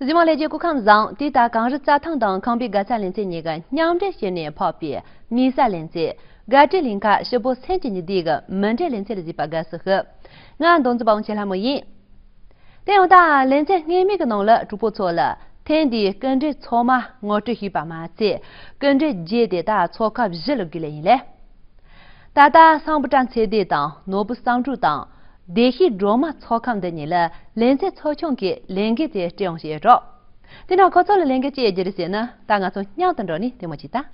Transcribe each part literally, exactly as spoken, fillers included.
གཟིགས་མོ་ལྷན་རྒྱས་སྐུ་ཁམས་བཟང་། དེ་ལྟར་གངས་རི་རྩྭ་ཐང་དང་ཁམས་པའི་དགའ་ཚལ་ལེ་ཚན་གཉིས་ཀྱིས་མཉམ་འབྲེལ་བྱས་ནས་ཕབ་པའི་ནུས་ས་ལེ་ཚན། དགའ་སྤྲོའི་གླིང་ག་ཧྲིལ་པོ་སེམས་ཀྱི་ཉི་ཟླའི་གི་མུ་འབྲེལ་ལེ་ཚན་ལ་གཟིགས་པ་དགའ་བསུ་ཞུ། ང་མདོ་འཛིན་པ་ཨང་ཆེ་ལྷ་མོ་ཡིན། དེ་ཡང་ད་ལེ་ཚན་སྔོན་མའི་གི་ནང་ལ་གྲོགས་པོ་ཚོ་ལ་ཐེངས་འདིའི་སྐུ་མགྲོན་ཚང་མ་ངོ་སྤྲོད་ཞུས་པ་མ་ཚད། སྐུ་མགྲོན་བརྒྱད་དེ་དག་ཚོགས་ཁག་བཞི་ལ་བགོས་ལེ་ཡིན་ལེ། ད་ལྟ་སམ་བྷོ་ཊ་ཚེ་བརྟན་དང་ནོར་བུ་བསམ་གྲུབ་དང་། བདེ་སྐྱིད་སྒྲོལ་མ་ཚོགས་ཁག་འདི་གཉིས་ལ་ལེ་ཚན་ཚོགས་ཆུང་གིས་ལས་འགུལ་དེ་སྤྲད་ཡོང་ཞེས་སྒྲོག་དེ་ནང་ཁོ་ཚོ་ལ་ལས་འགུལ་ཅི་རྒྱུ་རེད་ཟེར་ན། ད་ང་ཚོ་མཉམ་དུ་འགྲོ་ནས་ལྟད་མོ་ཅིག་ལྟ།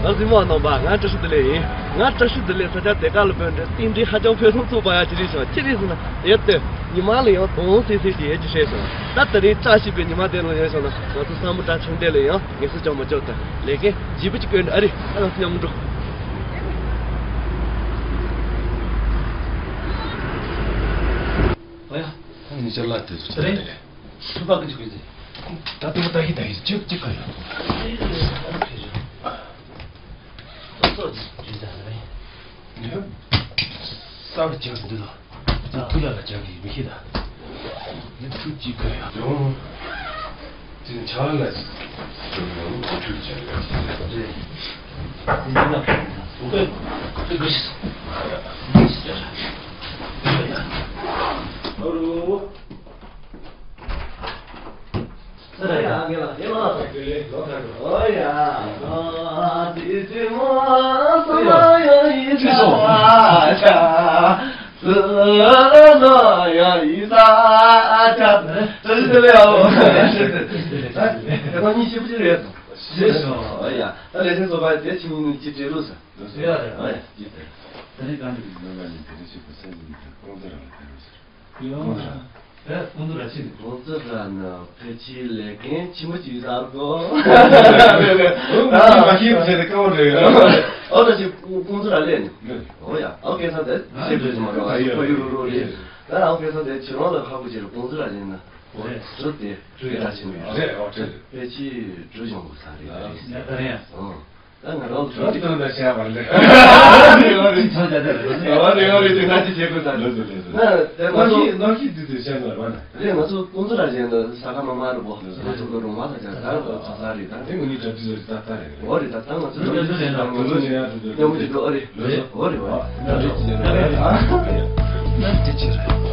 ང་གཟིགས་མོ་རྣམ་པ། ང་བཀྲ་ཤིས་བདེ་ལེགས་ཡིན། ང་བཀྲ་ཤིས་བདེ་ལེགས་ས་ཆ་དེ་ག་ལ་དཔོན་འདྲ་རྟེན་འབྲེལ་ཧ་ཅང་ཕུན་སུམ་ཚོགས་པ་ཡ་ཅི་རེད་བྱུང་ཅི་རེད་ཟེར་ན། ཡོད་དེ་ཉི་མ་ལ་ཡང་དྭངས་སིང་སིང་ཅིག་ཡོད་ཀྱི་ཤེས་སོང་། ད་དེ་རིང་བཀྲ་ཤིས་པའི་ཉི་མ་དེ་ལ་ཡོད་སོང་ན། ང་ཚོ་སམ་བྷོ་ཊ་ཁྲིམས་སྡེ་ལ་ཡང་ངལ་གསོ་ཅང་མ་བཅོ་ད། ལས་ཀའི་བརྗེ་པོ་ཅིག་དགོས་འདྲ། ཨ་རེད། ད་ང་ཚོ་མཉམ་དུ་འགྲོ། ཨོ་ཡ། ད་ངས་ཅར་ལ་དེ་ཚོ་ཅར་ལ་དེ་རེད། ཚུར་པ་གི་ཅིག་གི་ཅིག་ད་དེ་ད་གི་ད་གི་ཅིག་ཅིག་ག་ཡོད། ཨོ་སོ་ཅིག་ཅིག་ད་རེད། ནི་ས་བ་ཅིག་འདི་ལ་ད་ཁུ་ཡ་ལ་ཅག་གི་མི་ཤེས་ད། ནི་ཚུར་ཅིག་ག་ཡོད། ཅིག་ཆ་ལ་ཅིག་ཡོང་ཚུར་ཅིག་ག་ཡོད། རེད། ད་ལས་སེམས་བཟོ་པ་དེ་ཕྱི་ཉིན་གྱི་འབྲེལ་ལུགས་ཟེར། ཡ་རེད། ཨ་ཡ། ད་ནི་གང་འདྲ་གི་ནང་ལ་ནི་དེ་རིང་ཆེ་བོ་ས་ནི་མི་འདུག་ཀོང་ཙེ་ར་ལ་ཕེབས་རོགས་ཟེར། ཡོང་། ཀོང་ཙེ་ར། ད་ཀོང་ཙེ་ར་ནི་ཕལ་ཆེར་ལས་མཁན་ཆེན་པོ་ཅིག་ཡོད་ས་རེད་གོ། ཨོ་ད་ཅི་ཀོང་ཙེ་ར་ལས་ནི། ཨོ་ཡ། ཨོ་ཁེ་ས་དེ་ཤེས་འདོད་ཅིག་མ་རེད། ཨ་ཡོད་རེད། ཕ་ཡུལ་རོ་རེད། ད་ཨོ་ཁེ་ས་དེ་ཁྱེད་རང་ལ་ཁག་པོ་ཅིག་རེད། ཀོང་ཙེ་ར་ལས་ན། ཨོ་གྲུ་དེ་གྲུ་ཡ་ཆེན་པོ་ཡོད་རེད། ཨོ་གྲུ་ཕལ་ཆེར་གྲུ་གཞོན་པོ་ས་རེད། ད་རེད། ཨོ། ད་ང་རང་ཚོ་ཅི་ཐོན་ད་བྱས་པ་རེད། རེད་རེད། ཚོ་བྱ་དེ་རེད། རེད་རེད། ཅིག་ང་ཅི་བྱེད་དགོས་ད་རེད། ལགས་སོ་ལགས་སོ། ན་དེ་ང་ཚོ་ནོར་ཤི་དུས་དུས་བྱས་ནོར་བ་ན། རེད། ང་ཚོ་ཀོང་ཙེ་ར་ཅན་དུ་ས་ཁ་མ་མ་རུ་པོ། ང་ཚོ་གི་རོང་བ་ས་ཆ་ད་རུ་པོ་ཚ་ས་རེད་ད། དེ་ངོ་ནི་གྲ་སྒྲིག་བཟོ་རེད་ད་ད་རེད། འོ་རེད་ད། ད་ང་ཚོ་གྲ་སྒྲིག་བཟོ་རེད་ད། ང་ཚོ་ནི་ཡ་དུ་དུ་མཉམ་པོ་ཅིག་འགྲོ། ཨ་རེད། ལགས་སོ། འོ་རེད་འོ་རེད། གྲ་སྒྲིག་བྱས་ནས་རེད་ད། ད་དེ་ཅི་རེད།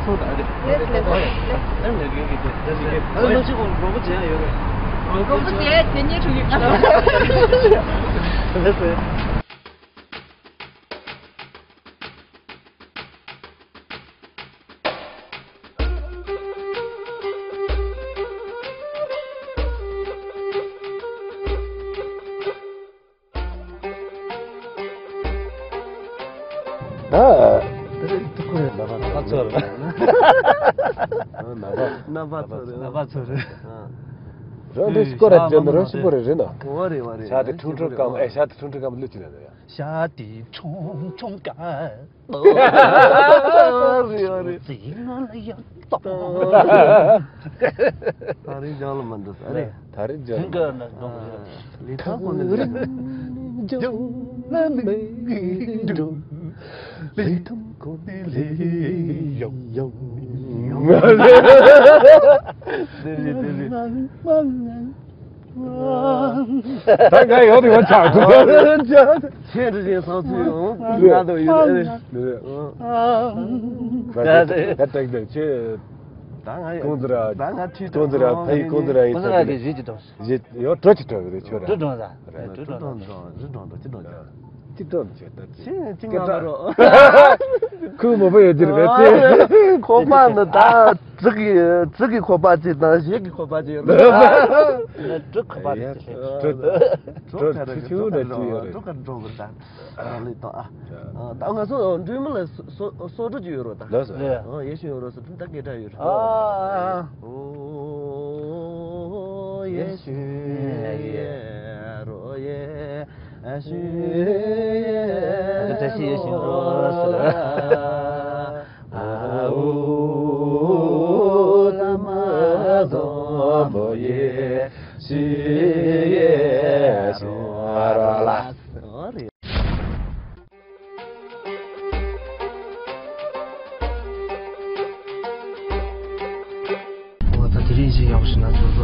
ཁོང་དང་ཨ་རེ། ལེས་ལེས་ལེས། ཨ་ལེས་ལེས་ལེས་ལེས། ཨ་ལོ་ཅི་ཁོང་རོགས་པ་བྱེད་ཡ་ཡོད་རེད། རོགས་པ་བྱེད་དེ་ཉེ་ཆུང་ཡོད། ལེས་ལེས། ད་དེ་རིང་ཐུག་ཁུར་ནང་པ་ནང་པ་ཚོར། ནང་པ་ནང་པ་ཚོར། ནང་པ་ཚོར། རང་འདི་སྐོར་ར་ཅན་རང་ཤི་པོ་རེ་རེ་ན། འོ་རེ་འོ་རེ། ཤ་དེ་ཁྲུང་ཁྲུང་སྐམ། ཨེ་ཤ་དེ་ཁྲུང་ཁྲུང་སྐམ་ལུས་ཅི་ན་ཡ། ཤ་དེ་ཁྲུང་ཁྲུང་སྐམ། རེད་རེད། ད་རིང་ལྗང་ལ་མ་འདུག་ཨ་རེད། ད་རིང་ལྗང་ལ་མ་འདུག་ལི་ཐང་གོ་ནི་ལི་ཐང་། ལི་ཐང་གོ་ནི་ལི་ཡང་ཡང་། དེ་རེད་དེ་རེད། ད་ང་ཡོད་དེ་ང་ཆགས་ཐུབ། ཆེ་འདྲི་ཞིག་སོང་ཚུལ་ཡོང་ང་དང་ཡོད་རེད། ད་ད་ད་ད་ད་ཆེ། ད་ང་ཡོད། ཀོང་ཙི་ར། ད་ང་ཁྲིད། ཀོང་ཙི་ར་ཕ་ཡི་ཀོང་ཙི་ར་ཡི་ཀོང་ཙི་ར་གི་གཞིས་ཀྱི་གྲོང་གཞིས་ཡོད་གྲོ་ཅི་གྲོ་རེད་ཆོ་ར། གྲོ་གྲོང་ས་རེད། གྲོ་གྲོང་ས་རི་གྲོང་དུ་ཅི་གྲོང་ཅི། ཅི་གྲོང་ཆེ་ད་ཅི། ཅི་ཅི་ང་རོ། ཁུ་མོ་པོ་ཡོད་ཅི་རེད་པས། ཁོག་པ་ནི་ད་ཙི་གི་ཙི་གི་ཁོག་པ་ཅི་དང་གཞས་ཀྱི་ཁོག་པ་ཅི་ཡོད་རེད། གྲོ་ཁོག་པ་རེད། གྲོ་གྲོ་ཆུ་ཆུ་ན་ཅི་ཡོད་རེད། གྲོ་ག་གྲོ་གི་ད། རང་ལུས་དང་ཨ། ད་ང་ཚོ་འགྲོས་མི་ལ་སོ་སོ་སོ་འགྲོ་རྒྱུ་ཡོད་རོ་ད། ལགས་སོ། ཡེ་ཤུ་ཡོད་རོ་སོ་ད་སྐད་གྲགས་ཡོད་རོ། ཨ། ཨོ་ཡེ་ཤུ་ཡེ་རོ་ཡེ་ཤུ་ཡེ་ཨ་ད་ཤི་ཡེ་ཤུ་རོ་སོ། ཨོ་ད་མ་ཟོ་མོ་ཡེ་ཤུ་ཡེ་ཤུ་རོ་ལ། ཨོ་ད་དེ་རིང་ཞིག་ཡག་པོ་ཞིག་ན་ཚོད་པ།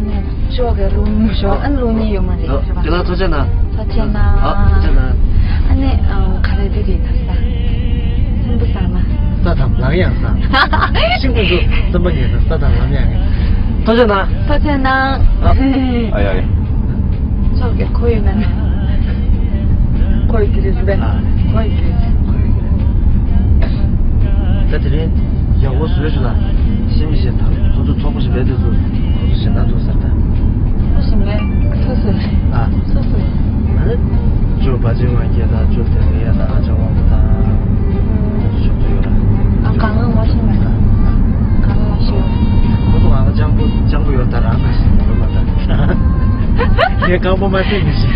ནས་ཤོག་གི་རླུང་ཤོག་ཨ་རླུང་ནི་ཡོད་མ་རེད། ཨ་དེ་ལ་ཐུགས་རྗེ་གནང་། ཐུགས་རྗེ་གནང་། ཨ་ཐུགས་རྗེ་གནང་། ཨ་ནི་ཨ་ག་རེ་དེ་རེད་ད་ས་སེམས་པོ་ཟ་མ། ས་དང་ལམ་ཡང་ས། ཤིང་ཀུན་ཏུ་བཙོན་པ་ཉལ་ན་ས་དང་ལམ་ཡང་ངེས། ཐུགས་རྗེ་གནང་། ཐུགས་རྗེ་གནང་། ཨ་ཡ་ཡ། ཆོག་གི་ཁོ་ཡོད་ན་ནི། ཁོ་ཡི་གི་རེད་པས། ཨ། ཁོ་ཡི་གི་རེད། ད་དེ་རིང་ཡག་པོ་བཟོས་ཤིག་ལ། ཤེས་མི་ཤེས་དང་ཁོ་ཚོ་ཚོགས་པ་ཞིག་རེད་དེ་ཚོ་ཁོ་ཚོ་ཞེ་དྲག་འདུག་ཟེར་ད། ཁོ་ཞིག་མེད། སོ་སོ་རེད། ཨ། སོ་སོ་རེད། ཨ་ནི་ཇོ་བ་ཇེ་ཝང་སྐྱེ་དང་ཇོ་ཟེར་གི་ཡ་དང་ཨ་ཅག་དབང་པོ་དང་ཨུམ། ཕྱོགས་སུ་ཡོད་ར། ཨ་གང་ལ་ངོ་ཤེས་མེད་ད། གང་ལ་ཤེས། ཁོ་ཚོ་ང་ལ་སྤྱང་པོ་སྤྱང་པོ་ཡོད་ད་རང་ཚོ་ཞིག་ཡོད་མ་ད། ངས་རྐང་པ་མ་བསྲེགས་ནི་ཞིག་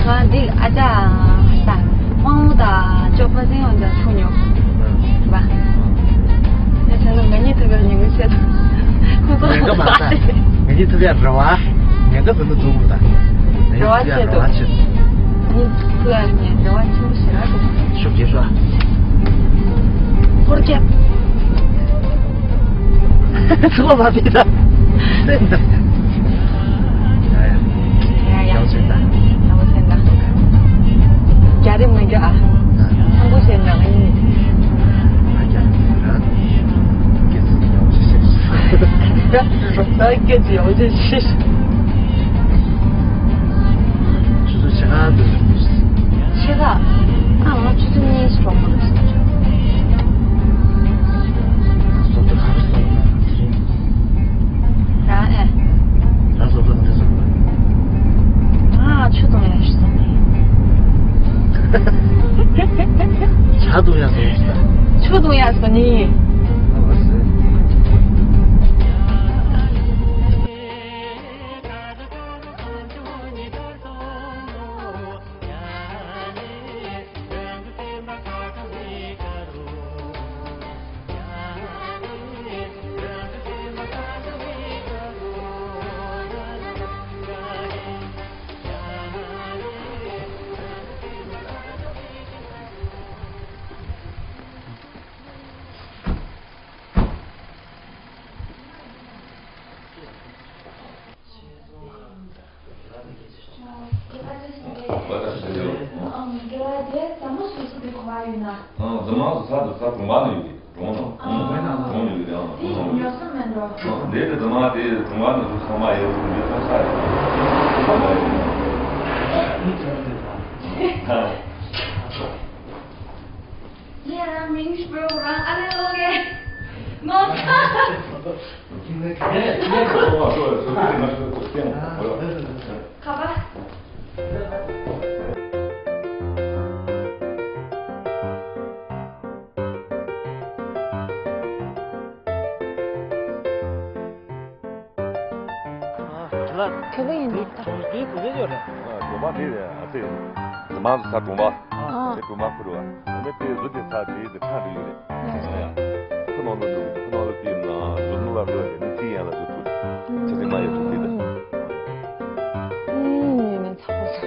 ང་འདི་ཨ་ཅག་ད་དབང་པོ་དང་ཅོ་ཕ་སེང་ཡོང་ད་ཐུག་མྱོང་བ། ངས་ད་ལོ་ང་གཉིད་ཐུབ་པའི་ཉིན་མོ་བཤད་ད། ཁོ་ཚོ་ངན་ག་མ་ད། ངེད་ཀྱི་ཐུབ་ཡ་རེ་བ། ངེད་ཀ་ཟིན་ན་འཛུགས་མི་དང་། རེ་བ་ཆེ་འདུག་ངེད་ཐུབ་ཡ་ངས་རེ་བ་ཆེན་པོ་ཞིག་རག་འདུག་ཤུགས་རྒྱས་ཤོག་ཧོར་རྒྱབ། ཚུགས་པ་མ་ཕེབས་དང་། ཡ་ཡ། ཡ་ཡ། ཡག་ཆེན་དང་། ཡག་པོ་ཆེན་དང་། རྒྱ་རིམ་མི་འགྲོ་ཨ། ཚང་པོ་བྱས་ན་ཨ་ཡིན། ཨ་རྒྱ་རིམ་རང་། སྐད་ཆ་ཡག་པོ་ཞིག་བཤད་ཤིག་ད་སྐད་ཆ་ཡག་པོ་ཞིག་བཤད་ཤིག་ཆུ་ཚོད་ཕྱེད་ཀ་འདུག་ཕྱེད་ཀ་ཨ་ང་ཆུ་ཚོད་གཉིས་སུ་གྲོངས་མ་རེད། བཟོ་ལྟ་ག་རེ་བཟོ་ན་དེ་རིང་། རང་ཨེ། རང་བཟོ་ལྟ་ག་རེ་བཟོ་ན། ང་ཆུ་བཏུང་ཡག་ཞིག་བཟོ་ནས། ཇ་བཏུང་ཡག་བཟོ་ནས། ཆུ་བཏུང་ཡག་བཟོ་ནས། ཨ་བ་སེ། ཨང་། རྫི་མ་སུ་ས་དུ་ས་གོང་བ་ནས་ཡོད་གི། གྲོང་དང་གྲོང་གྲོང་ཡོད་དེའང་གྲོང་དང་ཡོད། འདི་ནི་རྫུན་མ་དེ་རྫུན་མ་ནི་ཚང་མ་ཡོད་ཚུལ་འདི་ཚང་ས་རེད། ཚང་མ་ཡོད། ངས་རང་མིང་ཤོད་རང་ཨ་ལེ་ལོ་གེ་ནོ་ཁ། ངས་ངས་ཁ་བ་ཤོད་ཤོད་ཁ་ནས་ང་ཤོད་ཤོད་ཤོད་ཁ་བ། ཁྱེད་ལ་ཁྱེད་ལ་ཡིན་ནོ་ད། གྲོང་གི་གུ་གེ་ཡོད་རེད། ཨ། དགོན་པ་འདི་རེད། ཨ་ཙི། རྫུན་མ་ས་གྲོང་པ། ཨ། དེ་དགོན་པ་ཁུར་བ། ཨ་ནི་དེ་བཟོ་དེ་ས་དེ་དེ་ཁྲག་རེ་ཡོད་རེད། ཡ། ཁོ་ནང་ལོ་འགྲོ་གི་འདུག་ཁོ་ནང་ལོ་དེ་ན་བཟོ་ནུ་ལ་འགྲོ་ཡ་རེད། ནི་ཅི་ཡན་ལ་བཟོ་ཐུབ། ཆ་ཚང་མ་ཡ་ཐུབ་དེ་ད། ཨུམ། ཡིན་ན་ཚ་པོ་ས།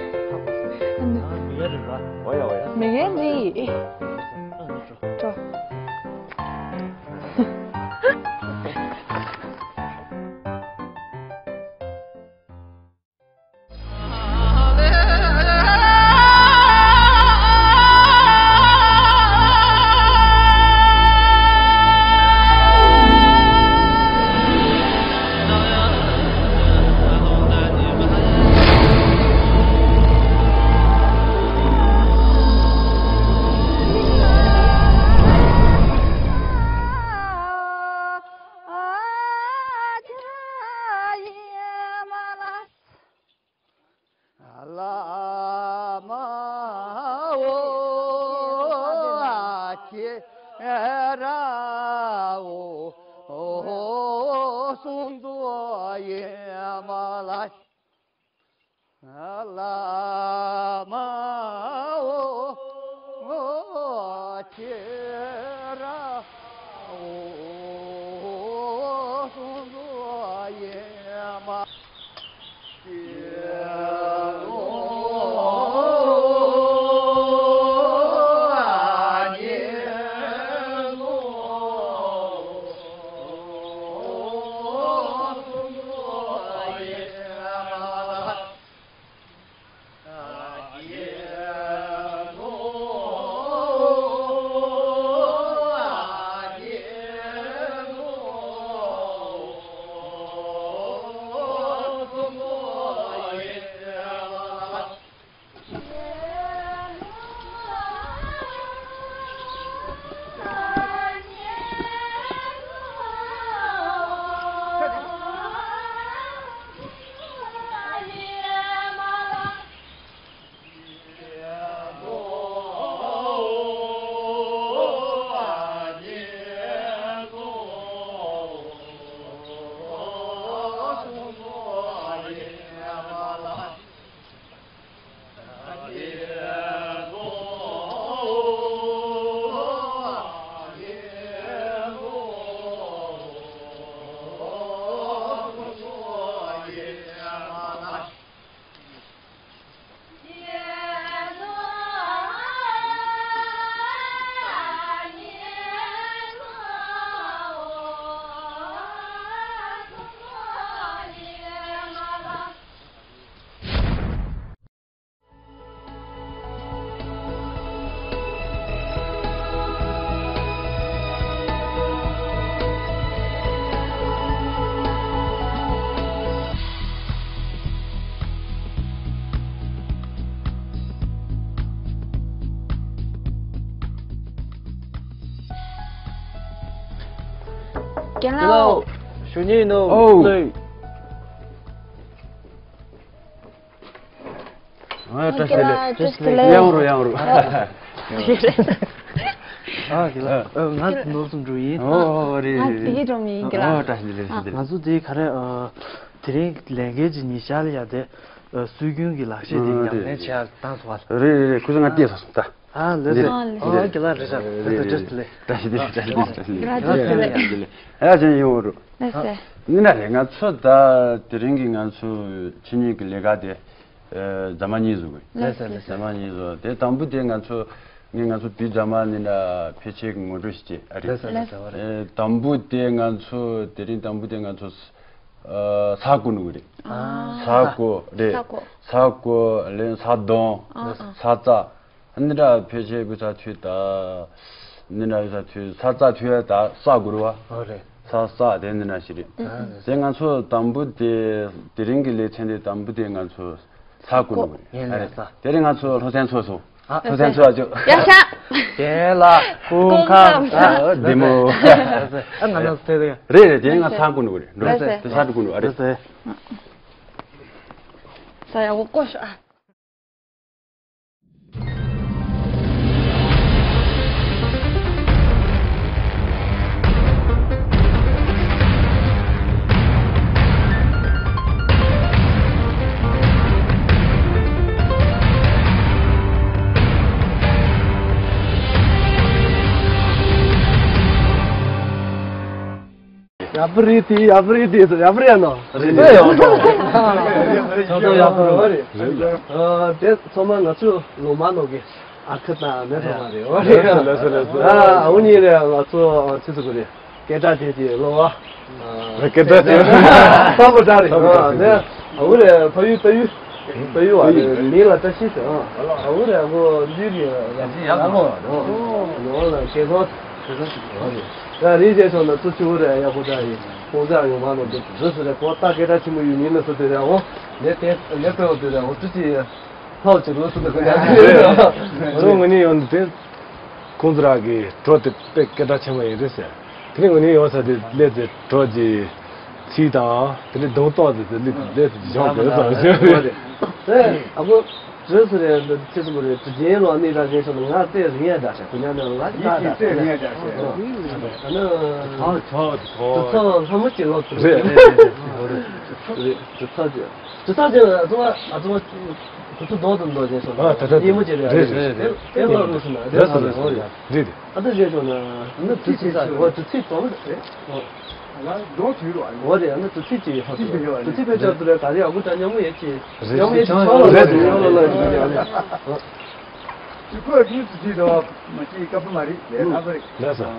ཨ་ནི། ཨ། མི་ཡ་རེད་ར། འོ་ཡ་འོ་ཡ། མི་ཡ་རེད། ཨ་ནི་འགྲོ། འགྲོ། རྒན་ལགས། ཞུ་ཉེ་ཡིན་ནོ། ཨོ། ལོས། ཨ། བཀྲ་ཤིས་བདེ་ལེགས། བཀྲ་ཤིས་བདེ་ལེགས། ཡང་རུ་ཡང་རུ། ཨ། དགེ་ལགས། ཨ། ང་ནོར་སུམ་འགྲོ་ཡིན། ཨོ་ཨོ་རེད་རེད་རེད། ང་དེ་གི་འགྲོ་མི་ཡིན་དགེ་ལགས། ཨོ། བཀྲ་ཤིས་བདེ་ལེགས། བཀྲ་ཤིས་བདེ་ལེགས། ང་ཚོ་དེ་ག་རེ། ཨ། དེ་རིང་ལས་འགན་གྱི་ཉིན་ཤར་ལ་ཡ་དེ། ཨ། སྲོལ་རྒྱུན་གྱི་ལག་ཤེས་དེ། ཨོ། ཉམས་ལེན་བྱས་བཏང་སོང་བ། རེད་རེད་རེད། ཁུ་ཚོ་ང་བལྟས་སོང་ད། ཨ། ལགས་སོ། ཨ། ལགས་སོ། ཨོ། དགེ་ལགས་རེད་ཤག་རེད་རེད་རེད། བཀྲ་ཤིས་བདེ་ལེགས། བཀྲ་ཤིས་བདེ་ལེགས། བཀྲ་ཤིས་བདེ་ལེགས། བཀྲ་ཤིས་བདེ་ལེགས། ཨ། ཅན་ཡོང་རུ། ལགས་སོ། ནི་ན་རེ་ང་ཚོ་ད་དེ་རིང་གི་ང་ཚོ་ཕྱི་ཉིན་གྱི་ལས་ཀ་དེ། ཨ། རྫ་མ་གཉིས་བཟོ་དགོས། ལགས་སོ་ལགས་སོ། རྫ་མ་གཉིས་བཟོ། དེ་དང་པོ་དེ་ང་ཚོ་ངས་ང་ཚོ་བོད་རྫ་མ་ནི་ན་ཕལ་ཆེར་གྱི་ངོ་སྤྲོད་ཞིག་བྱེད། ཨ། རེད། ལགས་སོ་ལགས་སོ། ཨ། དང་པོ་དེ་ང་ཚོ་དེ་རིང་དང་པོ་དེ་ང་ཚོ། ཨ། ས་རྐོ་ནི་རེད། ཨ། ས་རྐོ་རེད། ས་རྐོ། ས་རྐོ་ལེན། ས་དོང་། ཨ། ཨ། ས་རྩྭ། ཨ་ནི་འདྲ་ཕལ་ཆེར་གྱི་ས་ཆུ་ད། འདི་འདྲ་ཡོད་ས་དུས་ཚར་ཚར་དུས་ད་ས་གུ་རུ་བ། ཨོ་རེད། ས་ས་དེ་འདི་འདྲ་ཞིག་རེད། ཨ་རེད། དེ་ང་ཚོ་དང་པོ་དེ་དེ་རིང་གི་ལེ་ཚན་དེ་དང་པོ་དེ་ང་ཚོ་ས་གུ་རུ་རེད། ཡིན་ཨ་ནས་རེད། ས། དེ་རིང་ང་ཚོ་སློབ་ཚན་ཚོགས་སོང་། ཨ། སློབ་ཚན་ཚོགས་ཨ་ཅོ། ཡ་ཤ། རྒན་ལགས་སྐུ་ཁམས་བཟང་། བདེ་མོ། ཨ་ང་ལ་དེ་རེད། རེད་རེད། དེ་ང་ས་གུ་རུ་རེད། འགྲོ། རེད་ཟེར། དེ་ས་གུ་རུ་ཨ་རེད། རེད་ཟེར། ས་ཡ་འོ་ཀོ་ཤ། ཡག་པོ་རེད་དེ། ཡག་པོ་རེད་དེ། ཡག་པོ་རེད་ཡ་ནོ། རེད་ཡོད། ཆོག་ཆོག་ཡག་པོ་རེད། རེད། ཨ་དེ་ཚང་མ་ང་ཚོ་ལོ་མ་ནོ་གི་ཨ་ཁུ་དང་ནེ་ཚང་མ་རེད། ཨོ་རེད། ལགས་སོ་ལགས་སོ། ཨ་འུ་གཉིས་རེད། ང་ཚོ་ཆི་ཟེར་དགོས་རེད། སྐད་གྲགས་ཅན་གྱི་གློ་བ། སྐད་གྲགས་ཅན། ཕ་བུ་འདྲ་རེད། ཨ་ནེ་འུ་རེད། ཕ་ཡུལ་ཕ་ཡུལ་ཕ་ཡུལ་བ་རེད། མིང་ལ་བཀྲ་ཤིས་ཟེར། ཨ་འུ་རེད། འགོ་འདི་རེད། ཡ་ཅི་ཡ་ལ་མོ། ཨོ་ནོ་ལ་སྐད་ཐོག་ད་རིང་རྗེས་ཕྱོགས་ན་ཙུ་ཆུ་རེད། ཡག་པོ་འདྲ་ཡིན། ཁོང་ཚ་ཡོང་མ་ནོ་འདུག་འདི་སུ་རེད། ཁོ་ད་སྐད་གྲགས་ཆེན་པོ་ཡོད་མིན་ན་སུ་དེ་རེད། འོ་ལེ་དེ་ལེ་ཕེ་འོ་དེ་རེད། འོ་ཙི་ཅི་ཧའོ་ཅི་རུ་སུ་དེ་ཁོ་ཡ་ང་ནི་ཡོང་དེ་ཁོང་ཚ་ར་གི་གྲོ་དེ་དཔེ་སྐད་གྲགས་ཆེན་པོ་ཡིན་རེད་ཟེར། དེ་ནི་ང་ནི་ཡོང་ས་དེ་ལེ་དེ་གྲོ་གི་ཚིག་དང་དེ་ནི་གདོང་ཏོག་དེ་དེ་ལེ་ལེ་དེ་སྦྱོང་དེ་ཙམ་ཞིག་རེད། ཨ་ཁུ། བྲིས་སུ་རེད། འདི་ཆི་ཟེར་དགོས་རེད། དྲི་ཆེན་ལོ་ནི་ར་ཞེས་སོགས་ང་རྩེ་རིང་ཡ་འདྲ་ཤག་ཁོ་ཉག་ནི་ང་ཡིད་ཀྱི་རྩེ་རིང་ཡ་འདྲ་ཤག་ཨ་ནི། ཆང་ཆང་དུ་ཐོག་དུ་ཚང་ལྷ་མོ་གཅིག་ལོག་ཏུ་རེད། རེད་རེད། དུ་ཚང་གཅིག་དུ་ཚང་གཅིག་ཨ་ཙུ་བ་ཨ་ཙུ་བ་ཁོ་ཚོ་རྡོག་ཏུ་འདོགས་ཞེས་སོགས་ཨ་ད་ད་ཡིད་མོ་ཅིག་རེད། རེད་རེད་རེད། དེ་ལོག་རུ་སུ་ན་རེད། རེད་རེད། ཨ་ད་ཞེས་སོགས་ན་ཨ་ནི་དུ་ཚིག་ཨ་དུ་ཚིག་གཏོང་རེད། ང་འགྲོ་དུས་རོ། འོ་རེད། ཨ་ནི་དུ་ཚིག་ཅིག་ཧ་གོ། དུ་ཚིག་ཕལ་ཆེར་དུ་རེད། ག་རེ་ཨ་ཁུ་ད་མཉམ་མོ་ཡེ་ཅི། མཉམ་མོ་ཡེ་ཅི་ཆོག་ལ་རེད། ཡོང་ལ་ལ་ཅི་ཡ་ལ། ཅི་ཁོ་ཨ་ཁུ་དུ་ཚིག་དོ་མ་ཅི་སྐབས་མ་རེད་ལས་ཨ་པ་རེད། ལགས་སོ།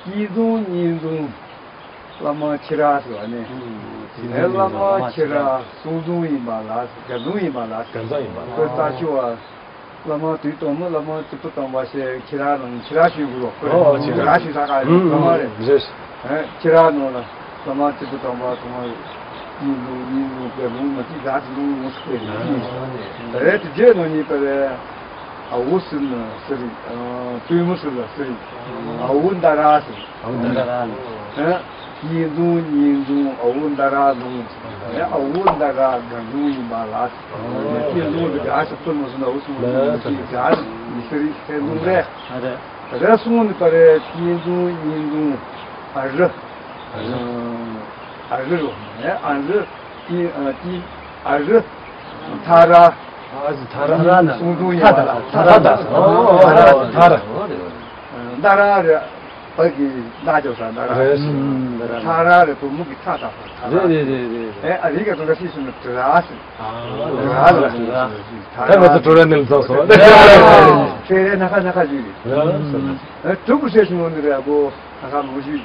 གཉིས་འཛོམས་གཉིས་འཛོམས་བླ་མ་ཁྱི་ར་ཟེར་བ་ནི། བླ་མ་ཁྱི་ར་གསུམ་འཛོམས་ཡིན་པ་ལ་བརྒྱ་འཛོམས་ཡིན་པ་ལ་བརྒྱ་འཛོམས་ཡིན་པ་ལ་ཁོ་ལྟ་ཞུ་བ། བླ་མ་དུས་གཏོང་མི་བླ་མ་སྐྱེས་བུ་དམ་པ་ཞེས་ཁྱི་ར་ནང་ཁྱི་ར་ཞུས་དགོས་རོགས། ཁྱི་ར་ཞུས་ས་ག་ཡོད་བླ་མ་རེད། ཁྱི་ར་ནང་ལ་བླ་མ་སྐྱེས་བུ་དམ་པ་དུ་མ་ཡིན་ལུང་ཡིན་ལུང་དེ་ལུང་མ་ཅི་ར་ཅི་ལུང་ལུང་ཟེར་ཏེ་ཡིན། རེད་དེ་རྗེས་ནང་ཉིད་པ་རེད། ཨ་བོ་ཟེར་ན་ཟེར་རེད། སྟོན་མོ་ཟེར་ལ་ཟེར་རེད། ཨ་བོ་མདའ་ར་ཟེར། ཨ་བོ་མདའ་ར་ནི། ཨ་གཉིས་འཛོམས་གཉིས་འཛོམས་ཨ་བོ་མདའ་ར་ནང་། ཨ་བོ་མདའ་ར་དགའ་འཛོམས་ཡིན་པ་ལ། ཨ་གཉིས་འཛོམས་དེ་དགའ་ཞིག་ཕུལ་མ་སོང་ན་འུ་སོང་ན་དགའ་ཡི་ཟེར་རེད་ཟེར་ནོ་རེད། རེད་སོང་ནི་པ་རེད། གཉིས་འཛོམས་གཉིས་འཛོམས་ཨ་རི། ཨ་རི་རོ། ཨ་རི། ཨ་རི། ཐ་ར། ཐ་ར་ན། སུང་ཏུ་ཡིན་པ་ལ་ཐ་ར་ད། ཐ་ར་ད། ཐ་ར། མདའ་ར་རེད། བོད་ཀྱི་མདའ་རྒྱོབ་ས་མདའ་ར། རེད། ཐ་ར་རེད། བུ་མོ་གི་ཐ་ད་ཐ་ར། རེད་རེད་རེད་རེད། ཨེ་ཨ་རི་ག་དུ་ག་ཤི་སུ་ནི་དྲི་ར་སི། ཨ་ར་ལ་སི། ད་ང་ཚོ་ཀྲོ་ར་ནེལ་ཚོགས་སོ། ཁྱེད་རེ་ན་ཁ་ན་ཁ་ཞུ་རེད། ཨེ་གྲུབ་པོ་ཤེས་སུ་ནི་རེད་ཨ་བོ། ད་ག་མོ་ཞུ།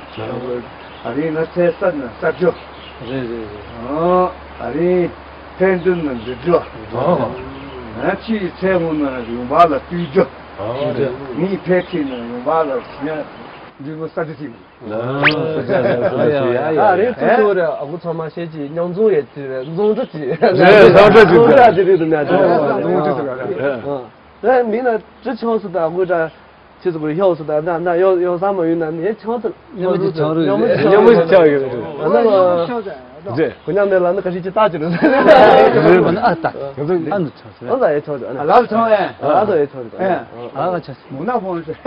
ཨ་རིང་ན་ཚེ་ས་ན་ས་ཇོ། རེད་རེད་རེད། ཨ་རིང་ཕན་ཚུན་ན་འདི་ཇོ། ཨ་ཕྱིའི་ཚེ་སྔོན་ན་ཡོང་བ་ལ་བསྟུད་ཇོ། ཨ་རེད། མིའི་ཕལ་ཆེར་ན་ཡོང་བ་ལ་ཉ་འདི་མོ་ས་འདི་ཅིག་ཨ་རེད། ཚུར་ཚུར་རེད། ཨ་ཁུ་ཚང་མ་བཤད་ཀྱི་མཉམ་འཛོམས་ཡས་ཀྱི་རེད། འཛོམས་གྲུབ་ཀྱི་རེད། འཛོམས་གྲུབ་ཀྱི་རེད། འཛོམས་གྲུབ་ཀྱི་རེད། ཨ་མིང་ན་ཅི་ཆོག་སུ་དང་དགོས་དྲ། ཁྱེད་ཚོ་གི་ཡོག་སུ་དང་ན་ན་ཡོག་ཡོག་ས་མ་ཡོད་ན་ནི་ཆང་ཚོད་མཉམ་དུ་ཆང་རུ་མཉམ་དུ་ཆང་རུ་ཡོད་རེད། ཨ་ན་ལ་རེད། ཁོ་མཉམ་ནས་ལ་ནི་ག་ཞིག་ཅི་ལྟ་ཅི་རེད། རེད་མ་ན་ཨ་ལྟ་ང་ཚོ་ཨ་ནུ་ཆང་ཚོད་ཨ་ལ་ཡེ་ཆང་ཚོད་ཨ་ན་ལ་ལ་ཆང་ཨེ་ལ་ལ་ཡེ་ཆང་ཚོད་ཨ་ན་ཨ་ང་ཆང་ཚོད་མུ་ན་ཕོང་ཚོད།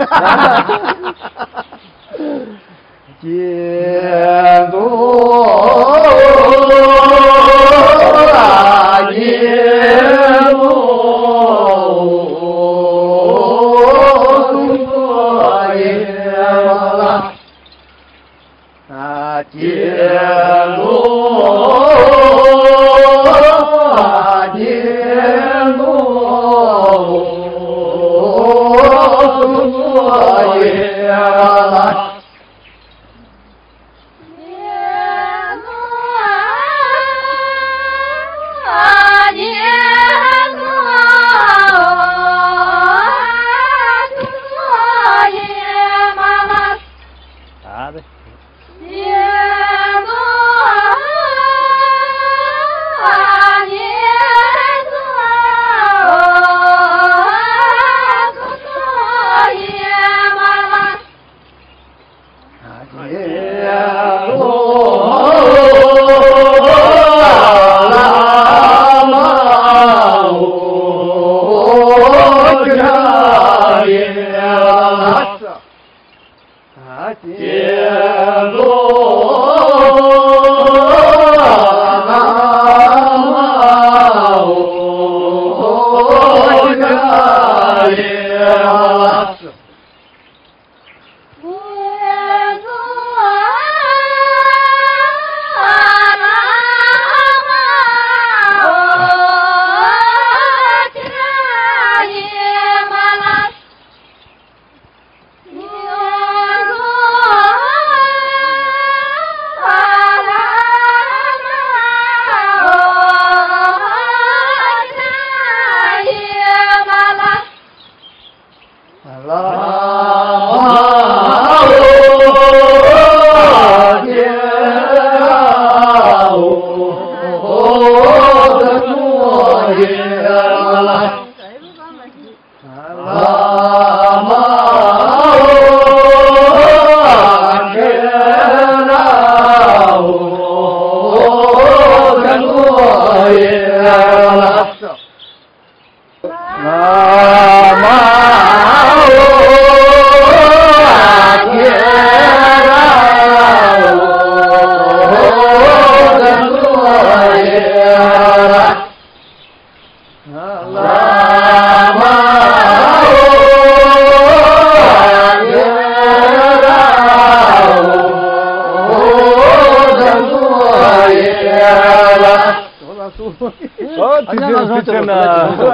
ཨོ། ཨ་ཉག་ལ་སོང་ཆེ་ན། ཨ་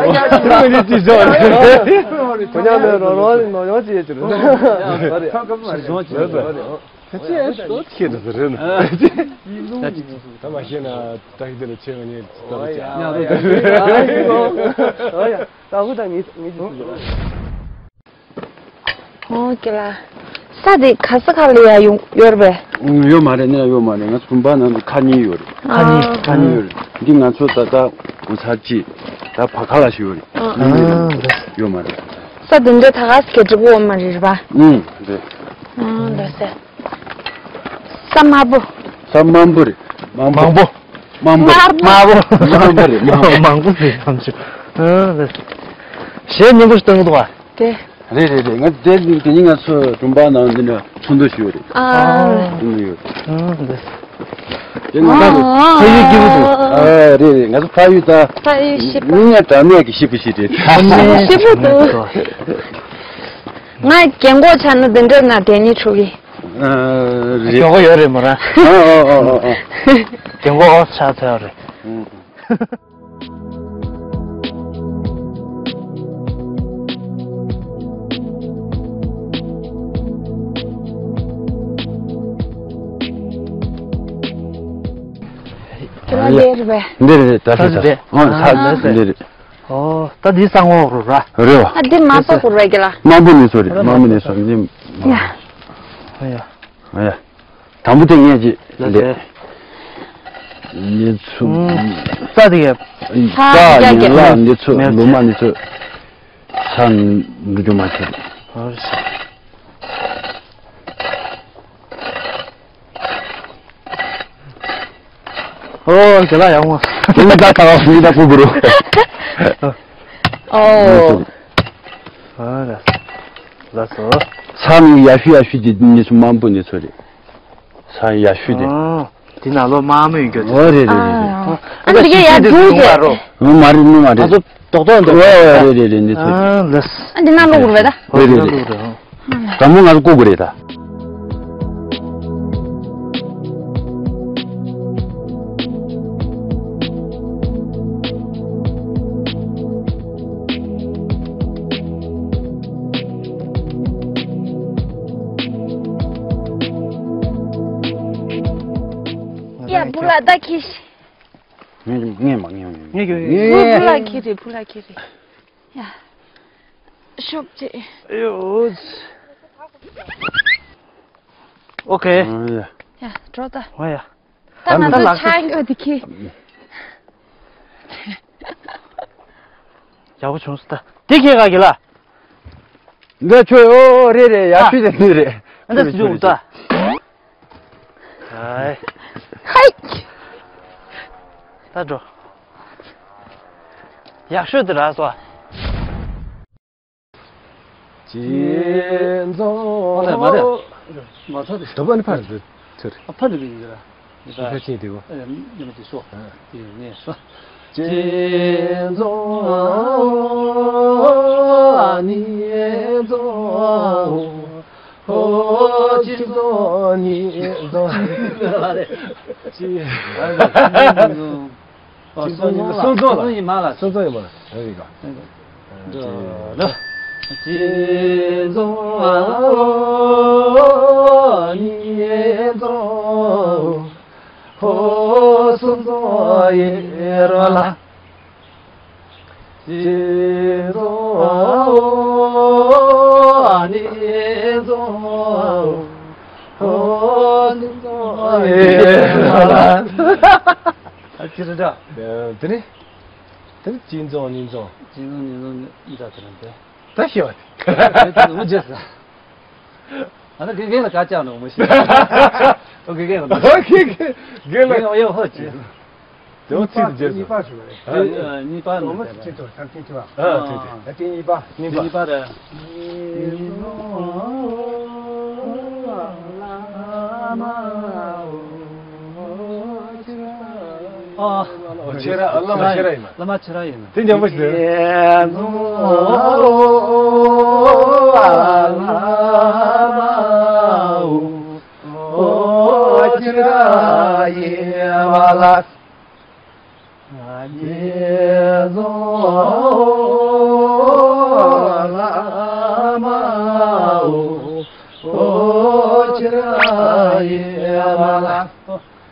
ཉག་ལ་སོང་ཆེ་ན། ཁོ་ཉག་ལ་རོ་རོ་ནོ་ཡོ་ཅི་ཡེ་ཅི་རེད། ད་མ་ཤེས་ན་ད་ཤི་དེ་ལ་ཆེ་བ་ཉེ་ད་ལ་ཆེ། ཨོ་ཡ། ད་ཧུ་ད་ངི་ངི་ཅི་ཟེར། ཨོ་ཀེ་ལ། ས་དེ་ག་ས་ག་ལ་ཡ་ཡོང་ཡོད་རེད་པས། ཨུམ། ཡོད་མ་རེད། ནས་ཡོད་མ་རེད། ང་ཚོ་བུམ་པ་ནང་དུ་ཁ་གཉིས་ཡོད་རེད། ཁ་གཉིས། ཨ། ཁ་གཉིས་ཡོད་རེད། འདི་ང་ཚོ་ད་ལྟ་གོ་ས་གཅིག་ད་བར་ཁ་ལ་ཞིག་ཡོད་རེད། ཨ། ཡོད་མ་རེད། ས་དེ་འདྲ་ད་ག་ས་ག་འགྲིག་གོ་མ་རེད་པ། ཨུམ། རེད། ཨ། ལགས་སེ། ས་དམར་པོ། ས་དམར་པོ་རེད། དམར་པོ། མང་པོ། དམར་པོ། དམར་པོ། དམར་པོ་རེད། དམར་པོ། མང་པོ་ཟེར་བསམ་བྱུང་། ཨ། ལགས་སེ། གཞས་སྙན་པོ་ཞིག་བཏང་གི་འདུག་པ། དེ། རེད་རེད་རེད། ང་དེ་དེ་ནི་ང་ཚོ་བུམ་པ་ནང་འདི་འདྲ་ཚོགས་འདུ་ཞིག་ཡོད་རེད། ཨ། ཚོགས་འདུ་ཡོད། ཨ། འདི། དེ་ང་ཚོ་ཨ། ཕ་ཡུལ་སྐྱིད་པོ་འདུག་ཨ། རེད་རེད། ང་ཚོ་ཕ་ཡུལ་ད། ཕ་ཡུལ་གཤིས་པ། མི་ང་དྲ་མེད་ཀྱི་གཤིས་པ་ཞིག་རེད། གཤིས་པོ་འདུག་ང་རྒན་གོག་ཆགས་ན་འདི་འདྲ་ན་དེ་ནི་ཆོག་གི། ཨ། རེད། མགྱོགས་པོ་ཡོད་རེད་མོ་ར། ཨ་ཨ་ཨ་ཨ་ཨ། རྒན་གོག་ཆགས་ཚར་རེད། ཨ། ཁྱེད་རང་འདིར་བས། འདིར་རེད། ད་ད་ད་ད། འདི། ཨོ། ད་ད་ད་འདི་རེད། ཨོ། ད་འདི་ས་ངོ་རུ་ར། རེད་བ། ཨ། འདི་མ་གཏོགས་རེད་གི་ལ། དམར་པོ་ནས་སོ་རེད། དམར་པོ་ནས་སོ་འདི། ཡ། ཨ་ཡ། ཨ་ཡ། དང་པོ་དེ་ངས་ཅིག་ལ་འདི། ཟེར། ཡེ་ཚུ། ཨུམ། རྩྭ་དེ་གས། རྩྭ་ཡན་ལག་འདི་ཚོ། མེད། ལོ་མ་འདི་ཚོ། ས་འགྲོ་རྒྱུ་མ་ཆེ། ཨོ་ཟེར། ཨོ་དེ་ལ་ཡག་མོ། དེ་ནི་ད་ཁ་བ་མི་ད་ཀུ་གུ་རུ། ཨོ། ཨ་ལ། ལ་སོ། ས་ནི་ཡ་ཤུ་ཡ་ཤུ་དེ་ནི་སུ་མང་པོ་ནི་ཚོ་རེད། ས་ཡ་ཤུ་དེ། ཨོ། དེ་ན་ལོ་མང་མོ་ཡིན་གྱི། ཨོ་རེད་རེད་རེད་རེད། ཨ་འདི་ག་ཡ་རྒྱུ་གི། ཨོ་མ་རེད་ནི་མ་རེད། ང་ཚོ་རྡོག་རྡོག་འདུག་ཨོ་ཨོ་རེད་རེད་རེད། འདི་ཚོ་རེད། ཨ་ལས། ཨ་འདི་ན་ལོ་གུར་བས་ད། རེད་རེད་རེད། དང་པོ་ང་ཚོ་ཀུ་གུ་རེད་ད། ཡ་བུ་ལ་ད་ཁྱི་ཤི། ངས་ངས་མ་ངས་ངས་ངས་ངས། བུ་ལ་ཁྱི་རེད། བུ་ལ་ཁྱི་རེད། ཡ། ཤོག་ཅེ། ཨ་ཡོ། ཨོ་ཁེ། ཨ་ཡ། ཡ་འགྲོ་ད། ཨ་ཡ། ད་ང་ཚོ་ཆང་གི་འོ་དེ་ཁྱི། ཡག་པོ་བྱུང་སོང་ད། དེ་ཁྱེད་ག་གི་ལ། འདི་ཆོས། ཨོ་རེད་རེད། ཡག་ཤོས་དེ་འདི་རེད། ཨ་འདི་སུ་ད། ཧའི། ད་འགྲོ། ཡག་ཤོས་དེ་རག་སོང་། ཅི་འཛོམས། མ་རེད། མ་ཐོག་དེ། དོ་པ་ནི་ཕར་འདུག་ཚུར། ཨ་ཕར་འདུག་ཡིན་གྱི་ར། ཕར་ཕྱིན་དེ་གོ། ཨ་ཡ་མི་མ་དེ་སོ། དེ་ངས་སོ། ཅི་ཛོ་ཨ་ནི་ཛོ། ཧོ་ཅི་ཛོ་ནི་ཛོ། ཅི། ཨ་ཅི་ཙོང་ཉི་མ་ལ། གསུང་ཙོང་ཉི་མ་ལ། གསུང་ཙོང་ཉི་མ་ལ། རེད་ག་ཅི་ཙོང་ཨ་ནི་ཙོང་། ཧོ་གསུང་ཙོང་ཡེ་རོ་ལ། ཅི་ཙོང་ཨ་ནི་ཙོང་། ཧོ་གསུང་ཙོང་ཡེ་རོ་ལ། ཨ་ཅི་རེད་ད། དེ་ནི། དེ་ནི་ཅི་ཙོང་ཉི་ཙོང་། ཅི་ཙོང་ཉི་ཙོང་ཨི་ད་དེ་རང་དེ། ད་ཤེས་པ་དེ། དེ་ཚོ་ངོ་རྗེས་ཟ། ཨ་ན་དགེ་རྒན་ལ་ཁ་བཅག་ནོ་མོ་ཤེས། ཨོ་དགེ་རྒན་ལ། ཨོ་དགེ་རྒན་ལ། དགེ་རྒན་ཡོ་ཧོ་ཅི། དེ་འོ་ཚིག་རྗེས་ཟ། གཉིས་པ་ཞུ་བ་རེད། གཉིས་པ་ནི་ཨ་ཨ་ཅི་ཙོང་ཨ་ཅི་ཙོང་། ཨ་ཅི་ཙོང་། ད་དེ་གཉིས་པ། གཉིས་པ། གཉིས་པ་རེད། ཨ། ཁྱེད་རང་བླ་མ་ཁྱེད་རང་ཡིན་ན། བླ་མ་ཁྱེད་རང་ཡིན་ན། དེ་ཉམས་པོ་ཞིག་རེད།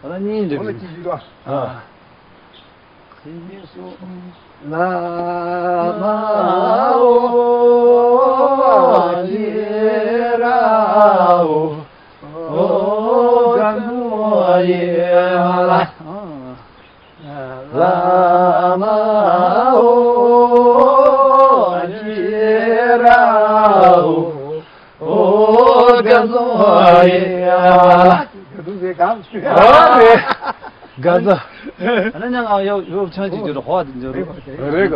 ཨ་ནི་འདི་ཨ། བླ་མ་ཨོ་ཨ་ནི་ར་ཨོ་ཨོ་ག་ནོ་ཡེ་བ་ལ། བླ་མ་ཨོ་ཨ་ནི་ར་ཨོ། ཨོ་དགའ་ཚོ་ཡེ་ཨ་ལ། དགའ་ཚོ་ཟེར་གང་ཞུ་ཡ། ཨོ་རེད། དགའ་ཚོ། ཨ་ན་ཉང་ཨ་ཡོ་ཡོ་ཆང་ཅིག་འཇོ་རོ་ཧོ་ཨ་འཇོ་རོ། རེད་ག་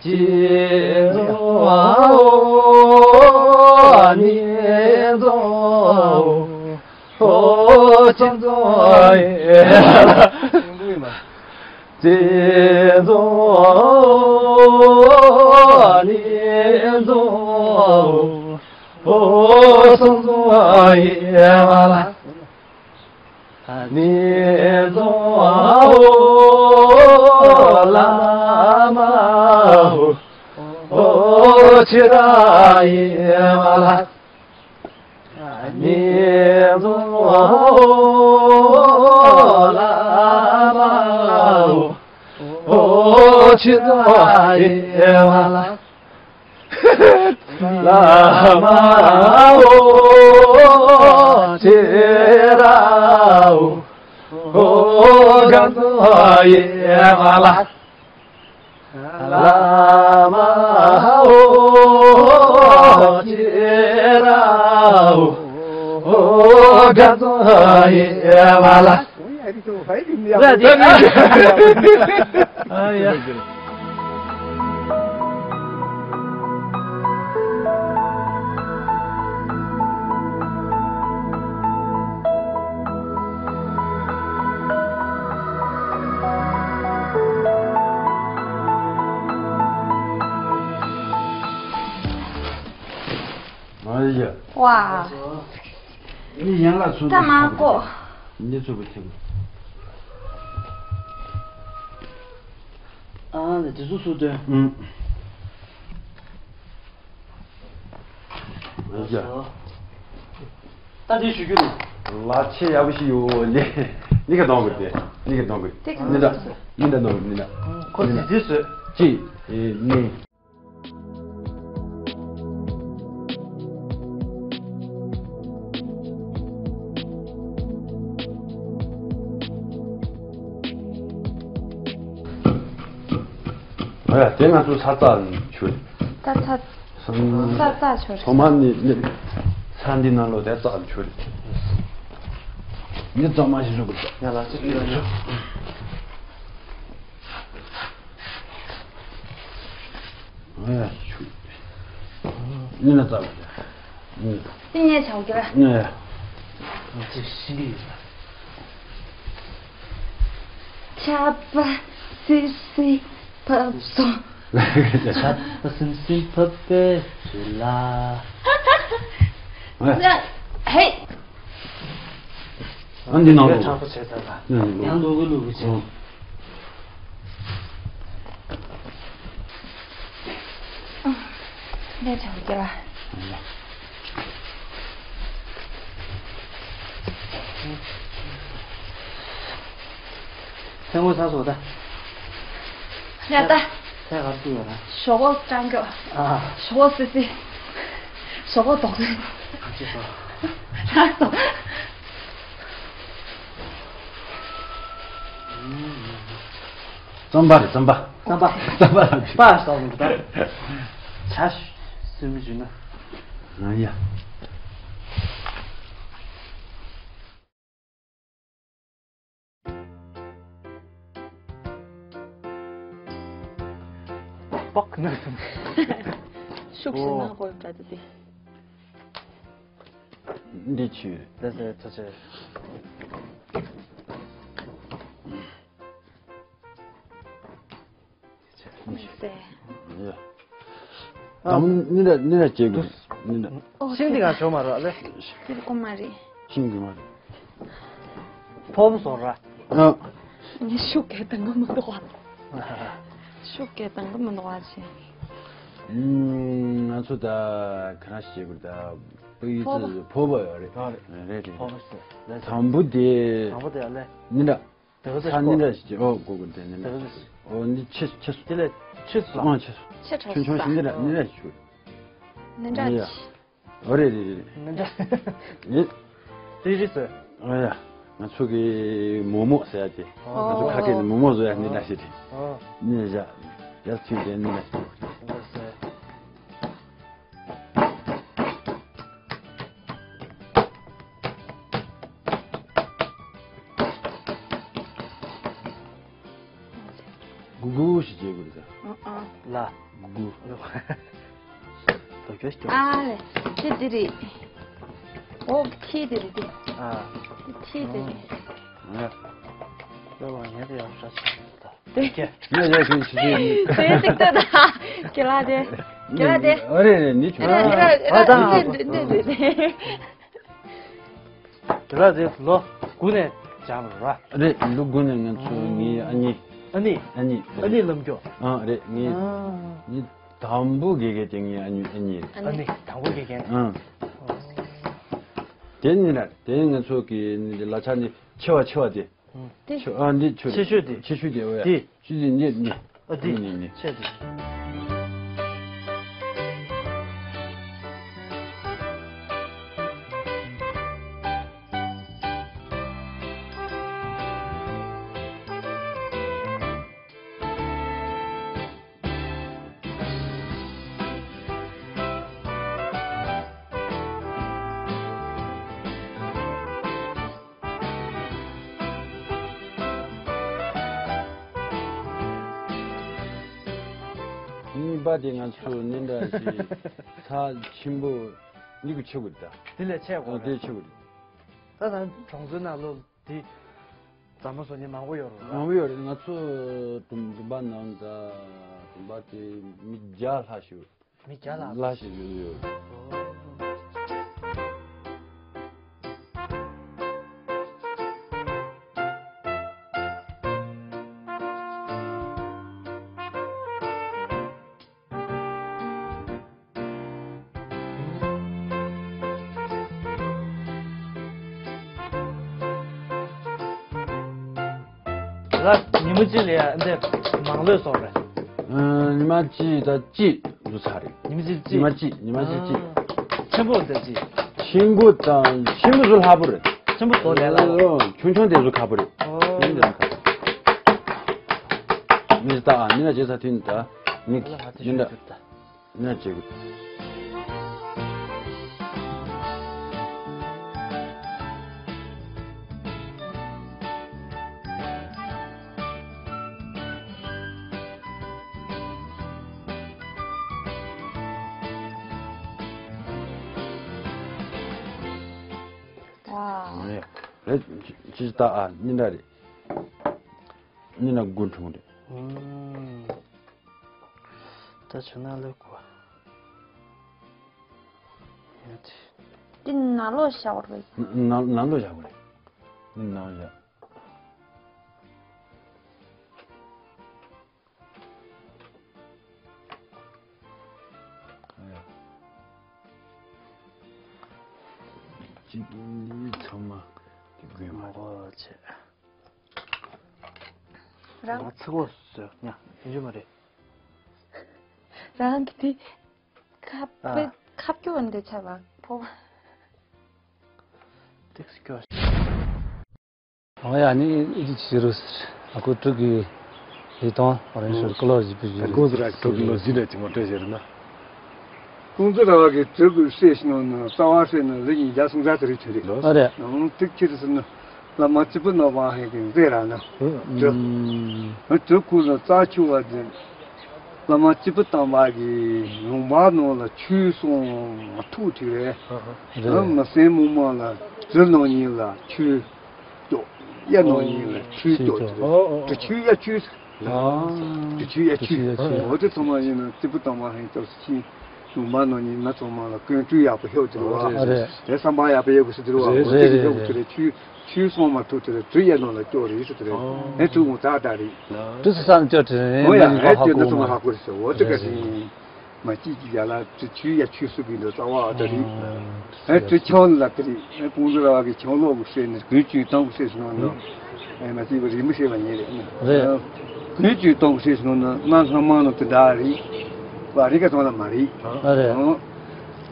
ཅི་ཚོ་ཨ་ཨོ་ཨ་ནི་ཚོ། ཨོ་ཅི་ཚོ་ཡེ་ཨ་ལ། ཅི་ཚོ་ཨ་ནི་ཚོ། ཨོ་སོང་ཚོ་ཡེ་བ་ལ། ཨ་ནི་ཚོ་ཨོ་བླ་མ་ཨོ། ཨོ་ཁྱེད་རང་ཡེ་བ་ལ། ཨ་ནི་ཚོ་བླ་མ་ཨོ། ཨོ་ཁྱེད་རང་ཡེ་བ་ལ། བླ་མ་ཨོ་ཁྱེད་རང་ཨོ། ཨོ་དགའ་ཚོ་ཡེ་བ་ལ། བླ་མ་ཨོ་ཁྱེད་རང་ཨོ། ཨོ་དགའ་ཚོ་ཡེ་བ་ལ། ཨ་ཡ། ཨ་ཡ། ཝ། ནི་ཡན་ལག་ཚོ་ད་མ་གོ། ནི་ཚོ་བུ་ཐེམ། ཨ་ནི་དེ་ཚོ་སུ་སྟོན། ཨུམ། ཨ་ཡ། ད་དེ་ཞུ་རྒྱུ་ནི། ལ་ཆེ་ཡག་པོ་ཞིག་ཡོད་ནི། ནི་ག་གཏོང་དགོས་ཏེ། ནི་ག་གཏོང་དགོས། ཏེ་ག་ནི་ད། ནི་ད་གཏོང་དགོས་ནི་ད། ཁོ་དེ་དེ་བཟོས། གཅིག་ཨེ་ནི། ཨ་ཡ་དེ་ང་ཚོ་ས་རྩ་ནས་ཆུ་རེད། ད་ས་ས་རྩ་ཆུ་རེད། ཐོག་མ་ནི་ནི་ས་འདི་ནང་ལོ་དེ་རྩ་ནས་ཆུ་རེད། ནི་གཙང་མ་ཞིག་བཟོ་དགོས། ཡ་ལ་ཅི་ཅི་ཡོད་ཡོད། ཨ་ཡ་ཆུ། ནི་ན་རྩ་བ་རེད། ཨུ། དེ་ངས་བྱ་བ་རྒྱབ་ལ། ངས། ང་ཚོས་ཤི་གི་ཡོད་ལ། ཆར་པ་སིབ་སིབ་བབས་སོང་། ཆར་པ་སིབ་སིབ་བབས་པའི་ཚུལ་ལ། ཨ། ཧེ། ཨ་འདི་ནང་དུ། ཁྲག་པ་བྱས་ཚར་ལ། ཡང་ལུ་གུ་ལུ་གུ་བྱས། ལས་བྱ་བ་རྒྱབ་ལ། ཚེ་སྔོན་ཚར་སོང་ད། ཡ་ད། ཚེ་ག་ཚུད་ཡོད་ན། ཞོག་ཁོག་སྐྲངས་ཀྱོག་ཨ། ཞོག་ཁོག་སི་སི། ཞོག་ཁོག་དོག་སི། ག་ཚོད་སོང་། ཚར་སོང་། རྩམ་པ་རེད། རྩམ་པ། རྩམ་པ། རྩམ་པ་ལ་ཅིག་པ་སོགས་མི་འདུག་ད་ཆ་སུན་མི་བྱུང་ན། ཨ་ཡ། པག་ན། ཤུགས་ཤིག་ན་ཧོལ་འདྲ་དེ། འདི་ཆུ། ལགས་སོ་ཐུགས་རྗེ་ཆེ། ཡ། དམ་ནི་ར་ནི་ར་བྱེད་དགོས་ནི་ར། ཨོ་ཤིང་འདི་ག་ཞོ་མ་ར་ལེ། འདི་ཀོ་མ་རེད། ཤིང་འདི་མ་རེད། ཕོམ་སོ་ར། ཨ། ངས་ཤུགས་གས་དང་གི་མི་འདུག་བ། ཤུགས་གས་དང་གི་མི་འདུག་བ་ཆེ། ང་ཚོ་ད་ག་ར་བྱེད་དགོས་ད། པི་ཙི་ཕོ་བ་ཡོད་རེད། ཨ་རེད་རེད། ཕོ་བ་ཟེར། དང་པོ་དེ། དང་པོ་དེ་ཨ་ལེ། ནི་འདྲ། དེ་ག་ཚ་ནི་འདྲ་ཞིག་ཨོ་གོ་གོ་དེ་ནི་འདྲ། དེ་ག་ཚ། ཨོ་ནི་ཆེ་ཆེ། དེ་ལས་ཆེ་སོང་། ཨ་ཆེ་སོང་། ཆེ་ཆུང་ཆུང་ཞིག་ནི་འདྲ་ནི་འདྲ་ཞིག་ནི་འདྲ་ཡ། ཨོ་རེད་རེད་རེད། ནི་འདྲ། ཡེ། དེ་རེད་ཟེར། ཨོ་ཡ། ང་ཚོ་གི་མོག་མོག་ཟེར་ཡ་དེ། ཨོ། ང་ཚོ་ཁ་སྐད་ནི་མོག་མོག་བཟོ་ཡ་ནི་འདྲ་ཞིག་རེད། ཨོ། ནི་བཞག་ཡ་ཚིག་དེ་ནི་འདྲ་ཞིག་ནི་འདྲ་ཟེར། གུ་གུ་ཞིག་བྱེད་དགོས་རེད་ད། ཨ་ཨ། ལ། གུ་གུ། དོ་ཅོ་ཅོ། ཨ་ལེ། དེ་དེ་རེད། འོ་ཁྱི་དེ་རེད་དེ། ཨ། དེ་ཁྱི་དེ་རེད། ཨ། ལོ་བ་ཉལ་དེ་ཡག་ཤ་ཆེ་ད། དེ། ཡ་ཡ་ཁྱི་ཁྱི་ཁྱི། དེ་ཏིག་ཏོ་ད། ཁྱི་ལ་དེ། ཁྱི་ལ་དེ། ཨ་རེད་རེད་འདི་ཆུ། དེ་ར་དེ་ར་ཨ་ད། དེ་དེ་དེ། དེ་ལ་དེ་ལོ་དགུ་ནས་སྦྱངས་པ་རེད་བ། རེད། ལོ་དགུ་ནས་ང་ཚོ་ངའི་ཨ་ནེ། ཨ་ནེ། ཨ་ནེ། ཨ་ནེ་ལམ་རྒྱོ། ཨ་རེད་ངའི། ཨ། ངའི་དང་པོ་དགེ་རྒན་དེ་ངའི་ཨ་ནེ་ཨ་ནེ་རེད། ཨ་ནེ་དང་པོ་དགེ་རྒན། ཨ། དེ་ནི་ར་དེ་ང་ཚོ་གི་ནི་ལ་ཆ་ནི་ཆེ་བ་ཆེ་བ་དེ། དེ། ཆུ་ཨ་འདི་ཆུ། ཆེ་ཤོས་དེ། ཆེ་ཤོས་དེ་ཨོ་ཡ། དེ། ཆུ་དེ་འདི་འདི། ཨ་འདི། འདི་འདི། ཆེ་དེ། གཉིས་པ་དེ་ང་ཚོ་ནི་འདྲ་ཞིག་ཚྭ་ཆེན་པོ་གཉིས་ཀྱི་ཆེ་དགོས་ད། དེ་ལས་ཆེ་དགོས། ཨ་དེ་ཆེ་དགོས། ད་ད་གྲོང་ཚོའི་ནང་ལོ། དེ། ཟ་མ་བཟོ་མཁན་མང་པོ་ཡོད་རེད། མང་པོ་ཡོད་རེད། ང་ཚོ་དུམ་དུམ་པ་ནང་ད་དུམ་པ་དེ་མི་བརྒྱ་ལྷག་ཞིག་མི་བརྒྱ་ལྷག་ལྷག་ཞིག་ཡོད་ཡོད། ལ་ཉི་མ་གཅིག་ལ་ཡ་འདི་མང་ལོས་སོང་རེད། ཨ། ཉི་མ་གཅིག་ད་གཅིག་བཟོ་ཚར་རེད། ཉི་མ་གཅིག་གཅིག་ཉི་མ་གཅིག་ཉི་མ་གཅིག་གཅིག་ཨ། ཆེན་པོ་འདི་གཅིག་ཆེན་པོ་དང་ཆེན་པོ་བཟོ་སླ་པོ་རེད། ཆེན་པོ་བཟོ་ལས་སླ་པོ། ཨོ། ཆུང་ཆུང་དེ་བཟོ་ཁག་པོ་རེད། ཨོ། ཆུང་ཆུང་དེ་བཟོ་ཁག་པོ། མི་ད་ཨ་མི་ལ་བྱེད་ས་དུས་ནི་ད་མི་ཡིན་ད། ནས་བྱེད་དགོས། ཨ། རེད། ཅི་ཅི་ལྟ་ཨ་གཉིས་འདྲ་རེད། གཉིས་ན་དགུ་འཁྲུངས་རེད། ཨུམ། ད་ཆུ་ན་ལོས་གོ། ཡོད་དེ། འདི་ནང་ལོགས་བཞག་པ་རེད། ནང་ནང་ལོགས་བཞག་པ་རེད། འདི་ནང་བཞག་ཨ་ཡ། ཅི་ཚང་མ་དེ་དགོས་མ་རེད། ཨོ་ཆེ། རང་ཚིག་པོ་བཟོས་ཉ་ཡིན་རྒྱུ་མ་རེད། རང་གི་དེ་ཁ་ཨ། པེ་ཁ་སྐྱོ་འདི་ཆ་བ་ཕོ་བ། ཏིག་སྐྱོ། ཨོ་ཡ་ནི་ཨི་ཅི་ཅི་རུ་ཨ་ཁུ་དྲུག་གི་ལི་ཐོང་ཨོ་རེན་ཤོར་ཀློ་ཟི་པུ་ཟི་རུ་ཀུང་ཟི་ར་དྲུག་གི་ལོ་ཟི་ལ་ཅི་མོ་སྤྲད་ཤེར་ན། ཀུང་ཟི་ར་བ་གི་དྲུག་གི་སྲས་ཤིག་ནང་ན་རྩ་བ་སྲས་ན་ལི་ཉིས་བརྒྱ་སུམ་བརྒྱ་དེ་རིགས་ཆེ་རིགས། ཨ་རེད། ཨང་ཐིག་ཁྱེར་སི་ན་བླ་མ་སྐྱིད་པོ་ནོར་བ་ཧན་གི་མཛེས་ར་ན་དྲུག་དྲུག་ཁུ་ལ་རྩ་ཆུ་བ་དེ་བླ་མ་སྐྱིད་པོ་དམ་པ་གི་ལུང་པ་ནང་ལ་ཆུ་སོང་མ་ཐུག་ཐིག་རེད། རེད། མ་སེང་མུ་མ་ལ་དྲི་ནང་ཉིན་ལ་ཆུ། ཀྱོག་གཡའ་ནང་ཡིན་ལ་ཆུའི་ཀྱོག་ཅིག་རེད། ཨོ་ཨོ། དྲི་ཆུ་གཡའ་ཆུ། ཨ། དྲི་ཆུ་གཡའ་ཆུ། དྲི་ཆུ་གཡའ་ཆུ། འོ་དེ་ཚང་མ་ཡིན་ན་སྐྱིད་པོ་དང་མ་ཧན་སྐྱབས་སུ་མཆི། ལུང་པ་ནང་ཡིན་ན་ཚང་མ་ལ་ཀོན་ཀྲུའི་ཡག་པོ་ཤོག་ཅིག་རེད་བ། ཨ་རེད། དེ་བསམ་པ་ཡག་པོ་ཡོད་དགོས་སུ་དེ་རེད་བ། རེད་འོ་དེ་གི་རེད་ཡོད་དགོས་སུ་རེད། ཆུ་ཆུ་སོང་མ་ཐུག་དེ་རེད། དྲི་གཡའ་ནང་ལ་ཀྱོག་རེད་སུ་དེ་རེད། ཨོ། ཨེ་ཀྲུ་མོ་ཙག་ཙག་རེད། དྲི་སུ་སང་ཀྱོག་དྲི་རེད། འོ་ཡ་ཨེ་ཀྱོག་འདི་ཚང་མ་ཧ་གོ་རེད་ཟེར། འོ་དེ་ག་རེད། མ་སྐྱིད་ཀྱི་ཡ་ལ་དྲི་ཆུ་ཡ་ཆུ་སུ་གི་འདུག་རྩ་བ་ཨ་ད་རི། ཨ་དྲི་ཆང་ལ་ད་རི། ཀུང་ཟི་ར་བ་གི་ཆང་ལོག་གི་སྲས་ནི་གོས་ཆུ་དང་གི་སྲས་སུ་ནང་ནང་། ཨེ་མ་སྐྱིད་པ་རི་མི་ཤེས་པ་ཡིན་རེད། རེད། གོས་ཆུ་དང་གི་སྲས་སུ་ནང་ནང་སྔ་མ་ནང་དུ་འདྲ་རི། བ་རི་ག་ཚང་ལ་མ་རི། ཨ་རེད། ཨང་།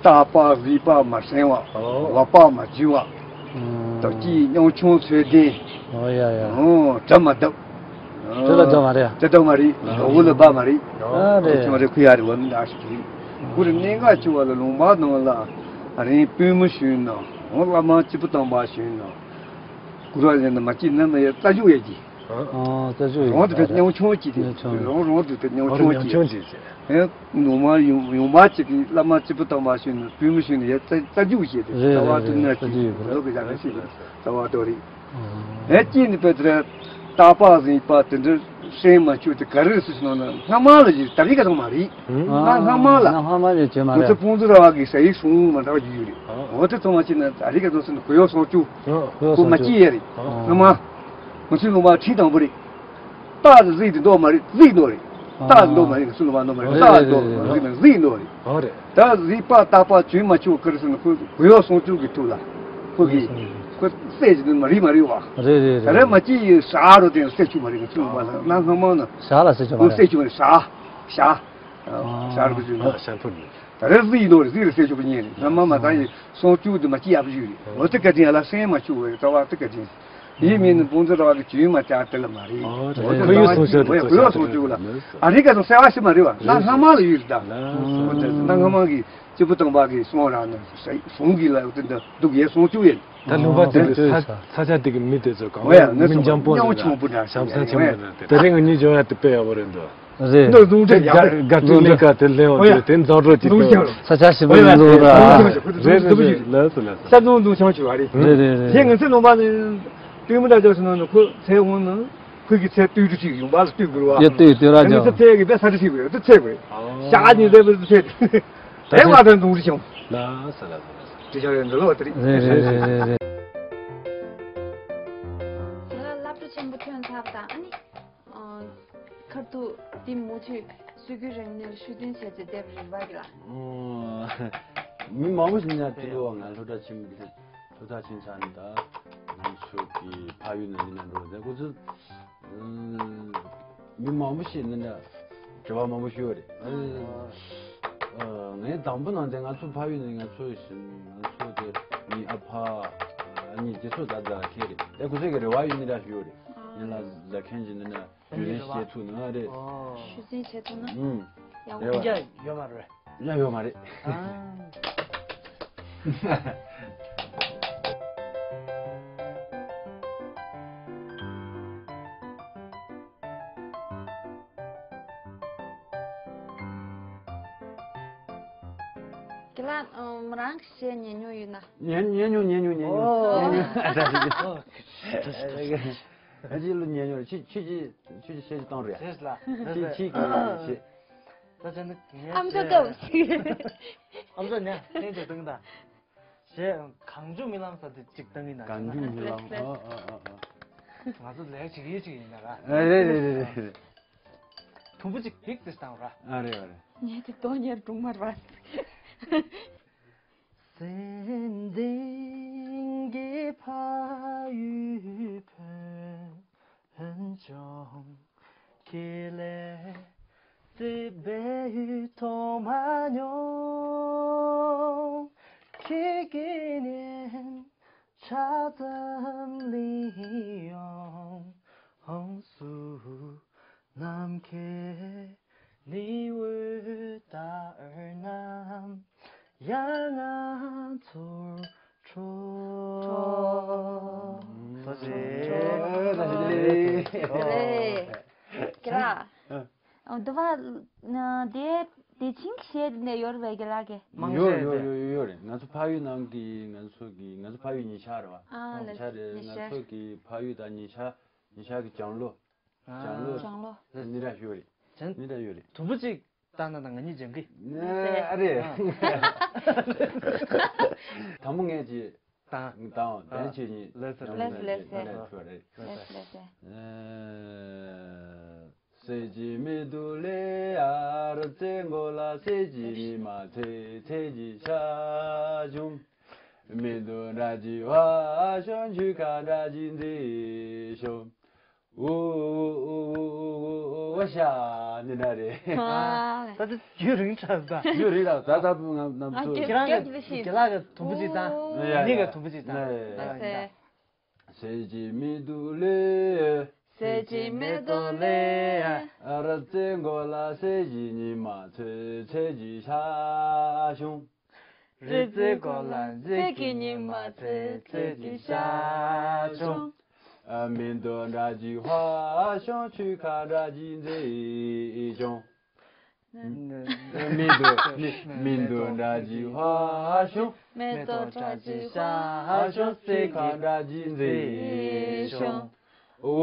རྟ་པགས་གཟིག་པགས་མ་སྲེང་བ། ཨོ། བ་པགས་མ་འཇུ་བ། ཨང་། དག་ཅིག་སྙོང་ཆུང་ཚོད་ལྡན། ཨོ་ཡ་ཡ། ཨང་། གྲ་མ་བརྡབ། དེ་ལ་འདྲ་མ་རེད། དེ་འདྲ་མ་རེད། ཨ། ཞོགས་པ་ལ་བབ་མ་རེད། ཨ་རེད། ཆུང་རེ་ཁུ་ཡ་རེ་བ་མི་འདྲ་ཞིག་རེད། ཁུ་རེ་གནས་འགའ་ཆུ་བ་ལ་ལུང་པ་ནང་ལ་རིང་སྤུན་མི་ཞུན་ན་འོང་བླ་མ་སྐྱིད་པོ་དམ་པ་ཞུན་ན་གུ་ར་ཡན་ན་མ་སྐྱིད་ན་མ་ཡ་རྩ་རྒྱུག་ཡ་གི། ཨ་རྩ་རྒྱུག་ཡ་གི། རོང་དུ་ཕེབས་སྙོང་ཆུང་གྱིས་ཏེ་རོང་རོང་དུ་ཕེབས་སྙོང་ཆུང་གྱིས། ཨེ་ནུ་མ་ཡུང་ཡུང་མ་གཅིག་གིས་བླ་མ་སྐྱིད་པོ་དམ་པ་ཞུན་ན་སྤུན་མི་ཞུན་ན་ཡ་རྩ་རྒྱུག་བྱས་ཏེ་རྩ་བ་དུ་ན་གྱིས་ལོ་གི་ཡ་ག་ཞིག་རྩ་བ་དོ་རེད། ཨེ་ཅི་ནི་པེ་ཏྲེ། རྟ་པགས་གཟིག་པགས་དེ་འདྲ་སྲན་མ་ཆུ་དེ་ག་རེ་སུ་ཞིག་ནང་ན་སྔ་མ་ལ་ཡིན་ད་རིག་ག་ཚང་མ་རེད། ཨ། གནའ་སྔ་མ་ལ། གནའ་སྔ་མ་ལ་བྱས་མ་ང་ཚོ་རེད། སྤུན་ཟུར་བ་གི་ས་ཡིག་སུང་མ་འདྲ་བ་ཡོད་རེད། ཨ། འོ་དེ་ཚང་མ་ཅི་ན་ད་རིག་ག་ཚང་སུ་ན་གོ་ཡོ་སོང་ཆུ། ཨ། གོ་མ་ཅི་ཡ་རེད། ཨ། སྔ་མ། ང་ཚོའི་ལུང་པ་ཁྲི་དང་པོ་རེད། རྟ་དང་གཟིག་དེ་འདོགས་མ་རེད་གཟིག་འདོགས་རེད། རྟ་འདོགས་མ་རེད་ང་ཚོའི་ལུང་པ་འདོགས་མ་རེད་རྟ་འདོགས་མ་རེད་གཟིག་འདོགས་རེད། ཨ་རེད། ད་གཟིག་པགས་རྟ་པགས་བྱུས་མ་ཆུ་ག་རེ་སུ་ན་གོ་ཡོ་སོང་ཆུ་གི་ཐུག་ལ། ཁོ་གི་ཁོ་སྲས་ཀྱི་མ་རིག་མ་རིག་བ། རེད་རེད་ད་རེས་རེད། མ་ཅི་ཡི་ཟ་རོ་དེ་སྲས་ཆུ་མ་རིག་ང་ཚོ་བ་ལ་གནའ་སྔ་མ་ན། ཟ་ལ་སྲས་ཆུ་མ་ཁོ་རེད། སྲས་ཆུ་མ་རིག་ཟ། ཟ། ཟ་རོ་དེ་ཆུ་ན། ད་རེས་གཟིག་ཡིན་ནོ་རེད་གཟིག་རེད་སྲས་ཆུ་པ་ཉེ་རེད་སྔ་མ་མ་ད་ཡི་སོང་ཆུ་དེ་མ་ཅི་ཡག་པོ་ཞིག་རེད་འོ་དེ་བཀའ་དྲིན་ཡ་ལ་སྲན་མ་ཆུ་བས་རྩ་བ་དེ་བཀའ་དྲིན། ཡིན་མིན་ནི་སྤུན་ཟུར་ར་བ་གི་བྱུས་མ་བཅག་དེ་ལ་མ་རེད། ཁོ་ཡོད་སོང་ཆུ་དེ་ཁོ་ཡོད་སོང་ཆུ་ལ། ཨ་རིག་ག་སོང་གསལ་བ་ཞིག་མ་རེད་བ་གནའ་སྔ་མ་ལ་ཡོད་རེད་ད། གནའ་སྔ་མ་གི། སྐྱེས་བུ་དམ་པ་གིས་གསུངས་ར་ན་ཟུང་གི་ལ་དེ་འདྲ་འདུག་ཡས་གསུང་བཅུག་ཡིན། ད་ལུང་པ་དེ་ཨོ་གི་ས་ས་ཆ་དེ་གི་མི་དེ་ཚོ་གང་ཨོ་ཡ་ང་མི་ཚོ་འཇམ་པོ་སྙོང་ཆུང་པོ་འདྲ་ཞིག་ཞབས་སེན་ཆེན་པོ་འདྲ་དེ་རིང་ང་གཉིས་འཇོག་ཡ་དེ་དཔེ་ཡག་པོ་རེད་འདུག་རེད། འདུག་སྡུག་འདྲ་ཡག་རེད། དགའ་སྤྲོའི་གླིང་ག་དེ་ལེན་འོ་དེ་དེ་མཛའ་གྲོགས་ཅིག་འདུག་ས་ཆ་ཞིག་པོ་ཡིན་འདུག་ར། རེད་རེད་རེད་ལགས་སོ་ལགས་སོ། ས་འདུག་འདུག་ཆུང་ཆུང་བ་རེད། རེད་རེད་རེད། དེ་ང་ཚོའི་ལུང་པ་ནི་སྟོན་མི་འདྲ་ཅོག་སོང་ན་ཁོ་ཚེ་འོང་ན། ཁོས་ཀྱི་ཚད་ཏུའུ་ཏུ་ཅིག་ཡོང་བ་ལ་ལྟོས་དགོས་བ། ཡ་ལྟོས་ལྟོས་ར་ཨ་ནི་ཅང་། ཚད་ཀྱི་བས་ས་ཏི་ཤིག་དགོས་ཏུ་ཚད་དགོས། ཨོ། ཤ་ཉིན་ལས་བུ་ཚད། ད་དེ་བ་དང་འདུང་རི་ཆུང་། ལ་ས་ལ་ས་ལ་ས། དེ་ཆ་རེ་འདི་ལོ་ཏི་རི། རེད་རེད་རེད་རེད། ཞལ་ལག་སློབ་གྲྭ་ཆེན་པོ་ཐོན་ཚར་དང་ཨ་ནི། ཁར་ཐུག་དེ་མུ་མཐུད་སྲོལ་རྒྱུན་རིག་གནས་ཤུལ་འཛིན་བྱས་ཚེ་དེབ་རིམ་པ་གི་ལ། ཨོ། མི་མང་པོ་ཞིག་ཉར་དུས་ལོ་ང་སློབ་གྲྭ་ཆེན་པོ་གི། ཐུགས་ཐག་ཆིང་ཚ་ནི་ད་ང་ཚོ་གི་ཕ་ཡུལ་ནང་ཡིན་ན་འགྲོ་ཟེར་ཁོ་ཚོ་མི་མང་པོ་ཞིག་ནི་འདྲ་དྲི་བ་མང་པོ་ཞུ་བ་རེད། ངས་དང་པོ་ནང་དེ་ང་ཚོ་ཕ་ཡུལ་ནས་ང་ཚོ་ང་ཚོ་དེ་ངའི་ཨ་ཕ་ཨ་ནི་དེ་ཚོ་ད་ད་ཁེ་རེད་དེ་ཁོ་ཚོ་གི་རེ་བ་ཡོད་ནི་འདྲ་ཞུ་བ་རེད། ངས་ལ་ལ་མཁན་གྱི་ནི་འདྲ་རྒྱུན་ལས་བྱེད་ཐུབ་ནི་ང་རེད། ཤུལ་འཛིན་བྱེད་ཐུབ་ན་ཡང་རེ་བ་ཡོད་མ་རེད། ཡང་ཡོད་མ་རེད། ཨ། རྒན་ལགས། ཨམ། རང་གི་གཞས་ཉན་མྱོང་ཡོད་ན། ཉན་ཉན་མྱོང་ཉན་མྱོང་ཉན་མྱོང་ཨོ། ཉན་མྱོང་། ཨ་ད་ཞིག་ཨོ། ཨ་ཅི་ལོ་ཉན་མྱོང་རེད། ཁྱོད་ཁྱོད་ཀྱིས་ཁྱོད་ཀྱིས་གཞས་ཅིག་བཏང་རེད། གཞས་ལ། ཁྱོད་ཁྱོད་ཀྱིས་གཞས། ད་བྱས་ན་ངས་ཨམ་ཅོག་གཞས་སྐབས་ཤིག་ཨམ་ཅོག་ཉན་ལྷན་ཅིག་བཏང་ད། གཞས་གངས་ལྗོངས་རྨི་ལམ་ཟེར་དེ་ཅིག་བཏང་གི་ན། གངས་ལྗོངས་རྨི་ལམ། ཨོ་ཨོ་ཨོ་ཨོ། ང་ཚོ་ལས་བྱེད་ཀྱི་ཅིག་ཡིན་ན་ར། ཨ་རེད་རེད་རེད་རེད། དུམ་བུ་གཅིག་བིག་ཏིས་བཏང་ར། ཨ་རེད་ཨ་རེད། ངས་དེ་དོ་ཉེར་སྒྲུང་མར་བ། ཐུགས་རྗེ་ཆེ། རེད། རྒན་ལགས། ཨ། འདི་བ། ན་དེ་དེ་ཆིང་གི་གཞས་འདི་ནས་ཡོད་རེད་པས་རྒན་ལགས་ཀྱི། མང་ཡོད་ཆེ་ཡོད་རེད། ཡོད་ཡོད་ཡོད་རེད། ང་ཚོ་ཕ་ཡུལ་ནང་གི་ང་ཚོ་གི་ང་ཚོ་ཕ་ཡུལ་ཉི་ཤར་རེད་བ། ཨ་ཉི་ཤར་རེད། ཉི་ཤར། ང་ཚོ་གི་ཕ་ཡུལ་དང་ཉི་ཤར་ཉི་ཤར་གི་ལྗང་ལོ། ཨ། ལྗང་ལོ། ལྗང་ལོ། ནི་ར་ཡོད་རེད། ནི་ར་ཡོད་རེད། དུམ་བུ་གཅིག་བཏང་ན་ད་ང་གཉིས་འཇམ་གི། ཨ་རེད། དང་པོ་ངས་ཀྱི། དང་། དང་། དེ་ནས་ཁྱེད་གཉིས། ལགས་སོ། ལགས་སོ། ལགས་སོ། ལགས་སོ། ལགས་སོ། ལགས་སོ། ལགས་སོ། ཨོ་ཤ་ནི་འདྲ་རེད། ཨ། ད་ལྟ་ཡུན་རིང་དྲགས་ད། ཡུན་རིང་དྲགས་ད། ད་ལྟ་ང་རྣམ་ཨ་ཚོ། ཁྱེད་རང་གི་རྒྱབ་ཀྱི་ཕྱིན། རྒན་ལགས་ཀྱི་དུམ་བུ་གཅིག་དང་། ཡ་ཡ། ངེད་ཀྱི་དུམ་བུ་གཅིག་དང་། ཡ་ཡ། ཨ། ཡ། ཨོ་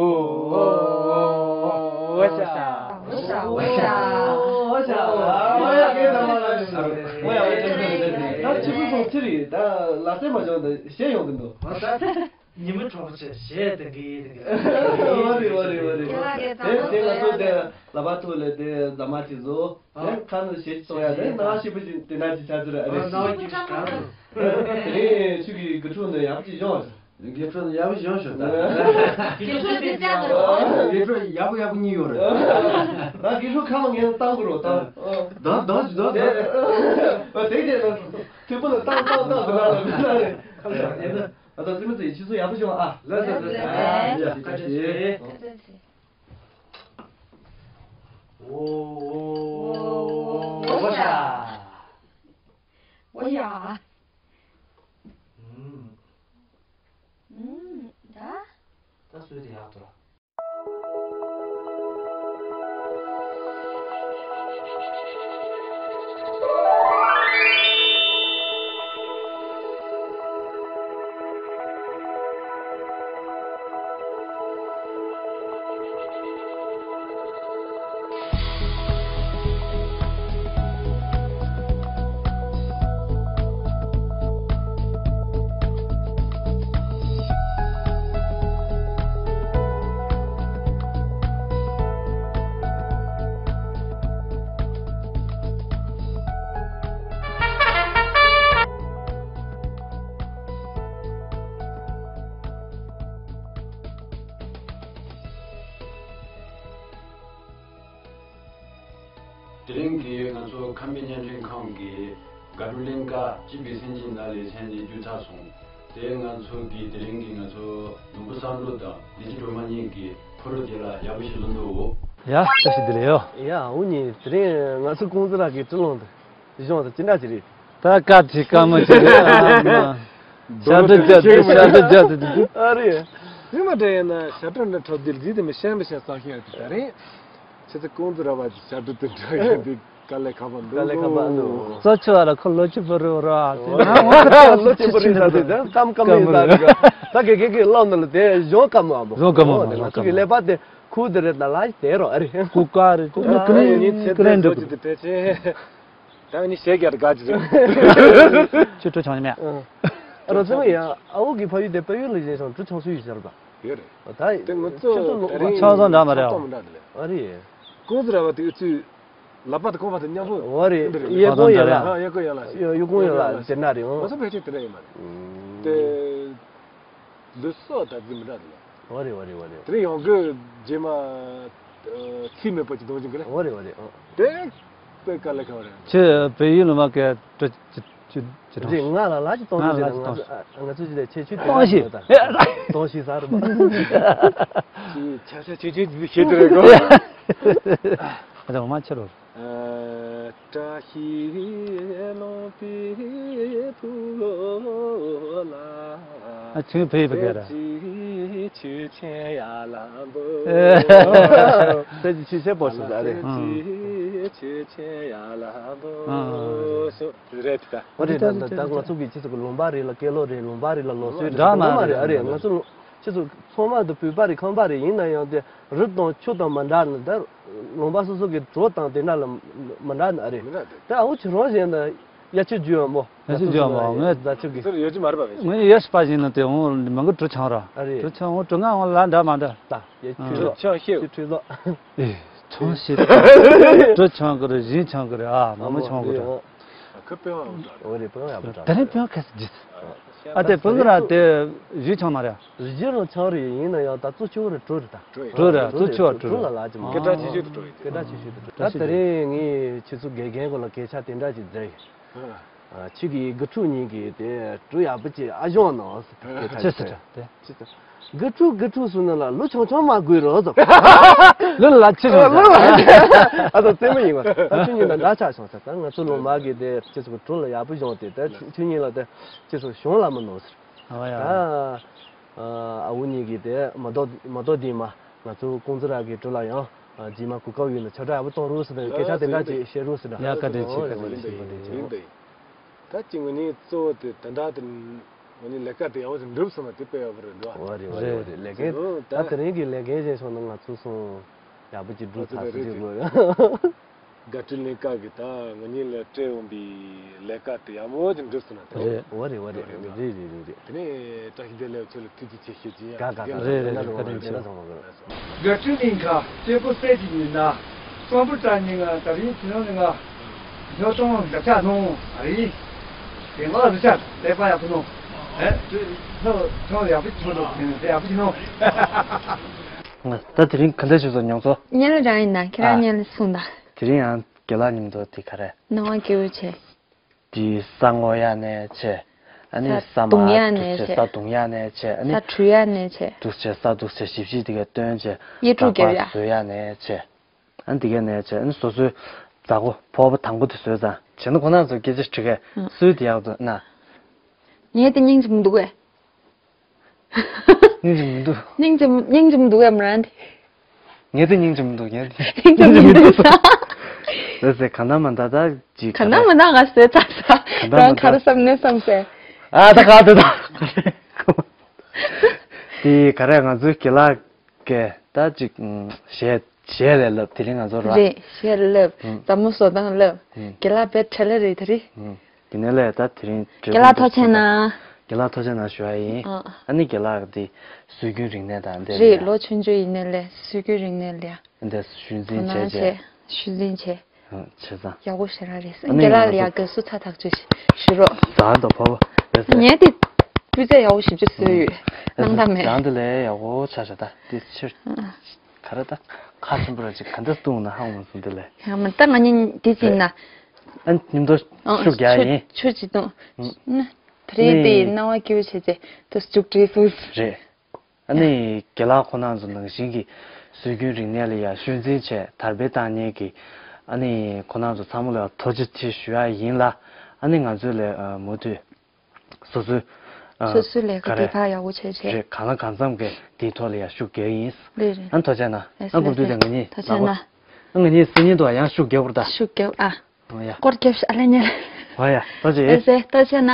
ཤ། ཨོ་ཤ། ཨོ་ཤ། ཨོ་ཤ། ཨོ་ཡ། ད་ཅི་བུ་སོང་ཚེ་རིང་ད་ལ་རྩེ་མ་བྱུང་ད་གཞས་ཡོང་གི་འདུག་ཉི་མ་གྲོགས་པོ་ཆེ་གཞས་དེ་གི་དེ་གི། ཨོ་རེད་ཨོ་རེད་ཨོ་རེད། དེ་དེ་ང་ཚོ་དེ་ལ་བ་ཐུག་ལ་དེ་ཟ་མ་དེ་བཟོ། ཨ། དེ་ཁ་ནས་གཞས་གཏོང་ཡ་དེ་ན་ཤི་བུ་ཞིག་དེ་ན་ཅི་ཆ་ཚུ་ར་ཨ་རེད། ཨ། ན་བ་གི་ག་རུ། དེ་ཆུ་གི་དགུ་ཕྲུག་ནས་ཡག་པོ་ཅིག་བྱུང་བ། དགེ་ཕྲུག་ཡག་པོ་བྱུང་ཤོག་ད། དགེ་ཕྲུག་དེ་ཅག་གི་རོ། དགེ་ཕྲུག་ཡག་པོ་ཡག་པོ་གཉིས་ཡོད་རེད། ད་དགེ་ཕྲུག་ཁ་མ་ངན་བཏང་དགོས་རོ་ད། ད་ད་ད་ད། དེ་དེ་དེ་ཐུག་པ་ལ་བཏང་བཏང་བཏང་ད་ན་ད་ན་རེད། ཁ་ལ་ཡིན་ན། ད་ད་ཙི་མི་ཙི་ཡི་ཆུ་ཚོད་ཡག་པོ་བྱུང་ཨ། ལགས་སོ་ལགས་སོ། ཡ་བཀའ་དྲིན་ཆེ། ཨོ་ཤ། ཨོ་ཡ། ཨུམ། ཨུམ། ད། ད་སུས་དེ་ཡག་ཏུ། དེ་རིང་གི་ང་ཚོ་ཁམས་པའི་བརྙན་འཕྲིན་ཁང་གི་དགའ་སྤྲོ་གླིང་ག་སྤྱི་པའི་སེམས་ཅན་ནང་ལས་ཚན་འདི་བསྡུས་ཚར་སོང་། དེ་ང་ཚོ་གི་དེ་རིང་གི་ང་ཚོ་ནོར་བུ་བསམ་གྲུབ་དང་བདེ་སྐྱིད་སྒྲོལ་མ་གཉིས་ཀྱི་ཕོ་རོག་དེ་ལ་ཡག་པོ་ཞིག་བཟོ་འདུག་ཡ། བཀྲ་ཤིས་བདེ་ལེགས་ཡོ། ཡ། འུ་གཉིས་དེ་རིང་ང་ཚོ་ཀོང་ཙི་ར་གི་སྤྲིན་ལོང་དུ་གཞུང་དུ་ཅི་འདྲ་ཅི་རེད། ད་དཀའ་ཅིག་དཀའ་མོ་ཅིག་རེད། ཨ་མ། ཞབས་བྲོ་རྒྱབ་དུས་ཞབས་བྲོ་རྒྱབ་དུས་འདུག་ཨ་རེད། རིང་མ་འདྲ་ཡིན་ན་ཞབས་བྲོ་འདྲ་འཁྲབ་དུས་རྗེས་དེ་མི་ཤེས་མི་ཤེས་བསམ་ཤེས་ཡོད་དུས་ད་རེད། ཁྱེད་ཚོ་ཀོང་ཙི་ར་བ་གི་ཞབས་བྲོ་དེ་འདྲ་ཡོད་དུས། དཀའ་ལས་ཁག་པ་འདུག་དཀའ་ལས་ཁག་པ་འདུག་གཙོ་ཆེ་བ་ལ་ཁོ་ལོ་ཆེ་པོ་རེད་ར། ཨོ། ལོ་ཆེ་པོ་རེད་ཟེར་དུས་ད་སྐམ་སྐམ་ཡིན་ཟེར་དུས་ད་གེ་གེ་གེ་ལོག་ནི་ལ་དེ་གཞོན་སྐམ་མ་མོ། གཞོན་སྐམ་མ་མོ། ང་ཚོ་གི་ཀླད་པ་དེ་ཁུག་དེ་རེད། ད་ལ་དེ་རོ་ཨ་རེད། ཁུག་ཀ་རེད། ཁུག་ཀ་རེད། ཁུག་ཀ་རེད། ཁུག་ཀ་རེད། ད་ནི་ཞེ་གི་དགའ་གི་རེད། ཁྱོད་སྤྲོ་ཆང་ཉོས་མེད། ཨ་རོ་ཚེ་མ་ཡ། ཨ་འོ་གི་ཕ་ཡུལ་དེ་དཔལ་ཡུལ་ལ་བཞེས་ཤིང་སྤྲོ་ཆང་སུ་ཡིས་ཟེར་བ། ཡོད་རེད། ད་དེ་ང་ཚོ་ད་རིང་ཆང་ས་འདྲ་མ་རེད། ཆང་ས་མི་འདྲ་དེ་ལས། ཨ་རེད། ཀུང་ཟི་ར་བ་དེ་ཨུ་ཚུགས་ལག་པ་དེ་ཁོག་པ་དེ་མཉམ་པོ། འོ་རེད། ཡེ་ཀོང་ཡོད་ར། ཡེ་ཀོང་ཡོད་ལ་ཟེར་ན་རེད། འོ་ང་ཚོ་ཕལ་ཆེར་དེ་འདྲ་ཡིན་མ་རེད། དེ་ལུས་སྲོག་ད་རྫི་མི་འདྲ་དེ་ལས། འོ་རེད། འོ་རེད། འོ་རེད། དེ་རིང་ཡོང་གི་རྗེས་མ་ཚིག་མེད་པ་ཅིག་གཏོང་བཞིན་གི་རེད། འོ་རེད། འོ་རེད། ཨོ། དེ་དཔེ་དཀའ་ལས་ཁག་རེད། ཁྱེད་བལ་ཡུལ་ལ་མ་གས་སྤྲོ་ཅི་ཅི་ཅི་སྤྲོ། རེད། ང་ལ་ལ་ཅི་གཏོང་ང་ལ་ཅི་གཏོང་ང་ཚོ་ཅི་ལས་ཆེ་ཆུ་དེ་གཏོང་ཞིག་གཏོང་ཞིག་ཟ་རུ་མ། ཅི་ཆ་ཆ་ཆུ་ཆུ་ཅི་ཤེས་དེ་རེད་གོ། ཨ་ཅག་མ་ཆེ་རོ། བཀྲ་ཤིས་ལོངས་པའི་ཕུག་ལ། ཨ་ཆུ་ཕེབས་པ་ག་ར། ཆུ་ཆེན་ཡར་ལངས་པོ། ཨེ། ད་ཅི་ཆུ་ཆེན་པོ་ཞིག་ཟ་རེད། ཨང་། ཆུ་ཆེན་ཡར་ལངས་པོ། ཨང་། ཞོ་རེད་ད། འོ་རེད་ད། ད་ང་ཚོ་གི་ཁྱེད་ཚོ་གི་ལུང་པ་རེ་ལ་སྐད་ལོ་རེད། ལུང་པ་རེ་ལ་ལོ་སོའི་རེད། འདྲ་མ་རེད། ཨ་རེད། ང་ཚོ་ཁྱེད་ཚོ་ཚང་མ་དུ་བོད་པ་རེད། ཁམས་པ་རེད། ཡིན་ན་ཡང་དེ་རི་དང་ཆུ་དང་མ་འདྲ་ནི་ད། ལུང་པ་སོ་སོ་གི་བྲོ་དང་དེ་འདྲ་ལ་མ་འདྲ་ནི་ཨ་རེད། མི་འདྲ་དེ། ད་ཨ་འུ་ཆུ་རང་བཞིན་ན་ཡ་ཆུ་རྒྱུ་ཡོད་མོ། ཡ་ཆུ་རྒྱུ་ཡོད་མོ། ངས་ད་ཆུ་གི་ཟེར་ཡོད་ཀྱི་མ་རེད་པ། ངས་ཡ་ཤི་པ་བཞིན་ན་དེ་འོང་མང་གི་གྲུ་ཆང་ར། ཨ་རེད། གྲུ་ཆང་འོང་གྲུ་ང་འོང་ལ་འདྲ་མ་འདྲ། ད་ཡ་ཆུ་ཨ། རོ་ཆང་ཤེས། ཆུ་ཁྲུས་ལོ། ཨེ། ཆང་ཤེས། གྲུ་ཆང་གི་རེད། བཞིན་ཆང་གི་རེད། ཨ་མ་མ་ཆང་གི་རེད། ཁ་དཔེ་ཡག་པོ་འདྲ། འོ་རེད། དཔེ་ཡག་པོ་འདྲ། ད་རིང་དཔེ་ཡག་ཁ་སི་ཇི་སི། ཨ་དེ་བུ་གི་ར་དེ་བཞི་ཆང་མ་རེད། བཞི་རང་ཆང་རེད། ཡིན་ན་ཡང་ད་གཙོ་ཆེ་བོ་རེད། གྲོ་རེད་ད། གྲོ་རེད། གཙོ་ཆེ་བ་གྲོ་རེད། ལ་ལ་ཅི་མ། སྐད་གྲགས་ཆེ་ཤོས་དེ་གྲོ་ཡིན། སྐད་གྲགས་ཆེ་ཤོས་དེ་གྲོ། ད་དེ་རིང་ངས་ཁྱེད་ཚོ་དགེ་རྒན་གོ་ལ་སྐད་ཆ་དེ་འདྲ་ཅིག་མཛད་ཡིན། ཨ། ཁྱེད་ཀྱི་དགུ་ཕྲུག་གཉིས་ཀྱིས་དེ་གྲོ་ཡག་པོ་ཅིག་ཨ་ཞོང་ནང་སྐད་ཆ་ཅི་ཟེར་དེ། ཅི་ཟེར། དགུ་ཕྲུག་དགུ་ཕྲུག་སུ་ནི་ལ་ལོ་ཆུང་ཆུང་མ་དགོས་རོགས་ཟོ། ལོ་ལ་ཆེ་ལོ་ལ་ཆེ། ཨ་ད་རྩེད་མོ་ཡིན་པ། ད་ཆུ་གཉིས་ལ་འདྲ་ཆགས་སོང་ཟེར། ད་ང་ཚོ་ལོ་མ་གི་དེ་ཁྱེད་ཚོ་གྲོ་ལ་ཡག་པོ་ཞོང་དེ། ད་ཆུ་གཉིས་ལ་དེ་ཁྱེད་ཚོ་ཞོང་ལ་མི་ནོར་ཟེར། ཨ་ཡ། ད་ཨ་འུ་གཉིས་ཀྱི་དེ་མ་གཏོགས་མ་གཏོགས་དེ་མ་ང་ཚོ་ཀུང་ཙི་ར་གི་གྲོ་ལ་ཡང་རྗེས་མ་གོ་སྐབས་ཡོད་ན་ཆ་འདྲ་ཡག་པོ་གཏོང་རོགས་ཟེར། ད་སྐད་ཆ་དེ་འདྲ་ཅིག་བཤད་རོགས་ཟེར། ད་ཡ་བཀའ་དྲིན་ཆེ། བཀའ་དྲིན་ཆེ། བཀའ་དྲིན་ཆེ། ད་ཅི་ངོས་ནས་གཙོ་བོ་དེ་དེ་འདྲ་དེ། ངོས་ནས་ལས་ཀ་དེ་ཡག་པོ་ཞིག་འགྲུབ་སོང་ན་དེ་དཔེ་ཡག་པོ་རེད་འདུག་ཨ། འོ་རེད། འོ་རེད། འོ་རེད། ལས་འགན་ད་དེ་རིང་གི་ལས་འགན་བཞེས་སོང་ན་ང་ཚོ་སོང་ཡག་པོ་ཅིག་འགྲུབ་ཐག་ཆོད་ཅིག་དགོས། དགའ་སྤྲོའི་གླིང་ག་གི་ད་ངོས་ནས་ལས་སྤྲད་འོང་པའི་ལས་ཀ་དེ་ཡག་པོ་ཅིག་འགྲུབ་སོང་ན་དེ། རེད། འོ་རེད། འོ་རེད། རེད། རེད། རེད། རེད། དེ་ནས་བཀྲ་ཤིས་བདེ་ལེགས། ཁྱོད་ལ་ཐུགས་རྗེ་ཆེ་ཞུ་རྒྱུ་ཡིན། ག་ག་ག་རེད། རེད། རེད། བཀའ་དྲིན་ཆེ། དགའ་སྤྲོའི་གླིང་ག་གཅེར་བུ་སྲས་ཀྱི་ཉི་མ་གཙང་པོ་བཀྲ་ཉི་མ། ད་རིང་ཁྱེད་རང་ནི་ང་ཉོ་ཚོང་ལ་ཆ་སོང་། ཨ་རི་དེ་ང་རུ་ཆ་ལས་པ་ཡག་པོ་ནོ། ཨེ་ལྷོ་ཚོང་ཡག་པོ་ཅིག་མ་འགྲོ་དེ་ནི་དེ་ཡག་པོ་ཅིག་ནོ། ད་དེ་རིང་ག་འདྲ་བྱུང་སོང་། མྱོང་ཚོར། སྙན་ལ་རང་ཡིན་ན་ཁྱེད་རང་ཨ། སྙན་ལ་གསུངས་དང་། དེ་རིང་ཡང་རྒན་ལགས་མཉམ་དུ་དེ་ག་རེ། སྣང་བ་སྐྱིད་པོ་བྱས། དེ་ས་ངོ་ཡ་ནས་བྱས། ཨ་ནི་ས་ས་མ་བརྡུང་ཡ་དུག་ནས་བྱས། བྱས། ས་བརྡུང་ཡ་ནས་བྱས། ཨ་ནི་ས་འཁྲུ་ཡ་ནས་བྱས། དུག་བྱས། ས་དུག་བྱས། ཞིབ་ཞིབ་དེ་ག་བཏོན་བྱས། གཡས་འཁྲུག་རྒྱབ་ཡ། བཟོ་ཡ་ནས་བྱས། ཨ་ནི་དེ་ག་ནས་བྱས། ཨ་ནི་སོ་སོའི་མཛའ་བོ་ཕོར་པ་དང་པོ་དེ་བཟོས་ཙང་བྱས་ན་ཁོ་ན་ཚོ་སྐད་ཆ་དྲི་གས། ཨང་། སུས་དེ་ཡག་འདུག་ན། ངས་དེ་སྙིང་རྗེ་མི་འདུག་གས། སྙིང་རྗེ་མི་འདུག་སྙིང་རྗེ་སྙིང་རྗེ་མི་འདུག་གས་མ་རང་དེ། ངས་དེ་སྙིང་རྗེ་མི་འདུག་ངས་དེ་སྙིང་རྗེ་མི་འདུག་ཟེར་ཟེར། གང་ལྟར་མ་ད་ད་ཅིག་གང་ལྟར་མ་ད་ང་ཟེར་ཚར་ས། གང་ལྟར་རང་མ་ད་ག་རེ་བསམ་ནས་བསམ་ཟེར། ཨ་ད་ག་ད་ད། དེ་ག་རེ་ང་ཚོའི་རྒན་ལགས་ཀྱིས་ད་ཅིག་ཞལ་ཞལ་ལས་ལབ། དེ་རིང་ང་ཚོ་ར། རེད། ཞལ་ལབ། ཨང་། མཛའ་མོ་བཟོ་སྟངས་ལབ། ཨང་། རྒན་ལགས་དཔེ་བྲེལ་ལེ་རེད་དེ་རིང་། ཨང་། དེ་ནས་ལས་ད་དེ་རིང་འབྲས་རྒན་ལགས་སྤུངས་ཐུགས་རྗེ་ཆེ་གནང་། རྒན་ལགས་ཐུགས་རྗེ་གནང་ཞུ་བ་ཡིན། ཨ། ཨ་ནི་རྒན་ལགས་འདི་སྲོལ་རྒྱུན་རིག་གནས་དང་འདི་རེད། རེད། ལོ་ཆུང་ཆུང་ཡིན་ནའི་ལས་སྲོལ་རྒྱུན་རིག་གནས་ལ་ཡ། འདི་ཞུ་འཛིན་དོ་སྣང་བྱས་བྱས། བྱས། ཞུ་འཛིན་བྱས། ཨ། བྱས་ཙང་། ཡག་པོ་ཞེ་དྲག་རེད། ཨ་ནི་རྒན་ལགས་ལ་ཡ་ང་ཚོ་དགའ་བསུ་ཚ་ཐག་ཆོད་ཞུ་རོགས། ད་འདི་བོ་བོ་བས་ཟེར། ངས་དེ་སྤུས་ཚད་ཡག་པོ་ཞེ་པོ་ཅིག་བཟོས་ཡོད། ཨ། སྣང་དག་མེད། ད་འདི་ལས་ཡག་པོ་ཆགས་ཤག་ད་འདི་ཕྱིར། ཨ། ག་རེ་ད། ཁ་ཆེན་པོ་ར་ཅིག་ག་འདྲ་བཏུང་ན་ཧ་གོ་མ་སོང་། འདི་ལས། ཡང་མ་ད་ང་གཉིས་འདི་ཅིག་ན། ཨ་མཉམ་དུ་ཨ་ཤུགས་རྒྱག་ཡིན། ཆུ་ཆུ་ཅིག་བཏུང་། ཨ། ན། དེ་རིང་འདི་ནི་སྣང་བ་སྐྱིད་པོ་བྱས་རྗེས་དུ་མཇུག་སྒྲིལ་སོང་། རེད། ཨ་ནི་རྒན་ལགས་ཁོ་རང་ཚོ་ནང་བཞིན་གྱི་སྲོལ་རྒྱུན་རིག་གནས་ལ་ཡ་ཤུལ་འཛིན་བྱས་དར་སྤེལ་བཏང་མཁན་གྱི་ཨ་ནི་ཁོ་རང་ཚོ་ཚང་མ་ལ་ཡ་ཐུགས་རྗེ་ཆེ་ཞུ་ཡ་ཡིན་ལ། ཨ་ནི་ང་ཚོས་ལས་མུ་མཐུད། སོ་སོའི་ཨ། སོ་སོའི་ལས་ཀ་ག་རེ། དེ་ཕར་ཡག་པོ་བྱས་བྱས། རེད། གང་ལ་གང་འཚམ་གྱི་དེའི་ཐོག་ལ་ཡ་ཤུགས་རྒྱག་ཡིན། རེད་རེད། ཨ་ཐུགས་རྗེ་གནང་། ཨ་ལགས་སོ། ཨ་ཀུན་ལགས་དུས་དེ་སོ། ང་གཉིས་ཐུགས་རྗེ་ལགས་གནང་། ང་གཉིས་སི་ཉིན་དུ་ཡང་ཤུགས་རྒྱབ་པར་ད། ཤུགས་རྒྱབ་ཨ། ཨོ་ཡ། སྐོར་རྒྱབ་ཤ་ཨ་ལེ་ཉལ། ཨོ་ཡ། ད་ཅི། ཨེ་ཟེ་ད་ཆ་ན།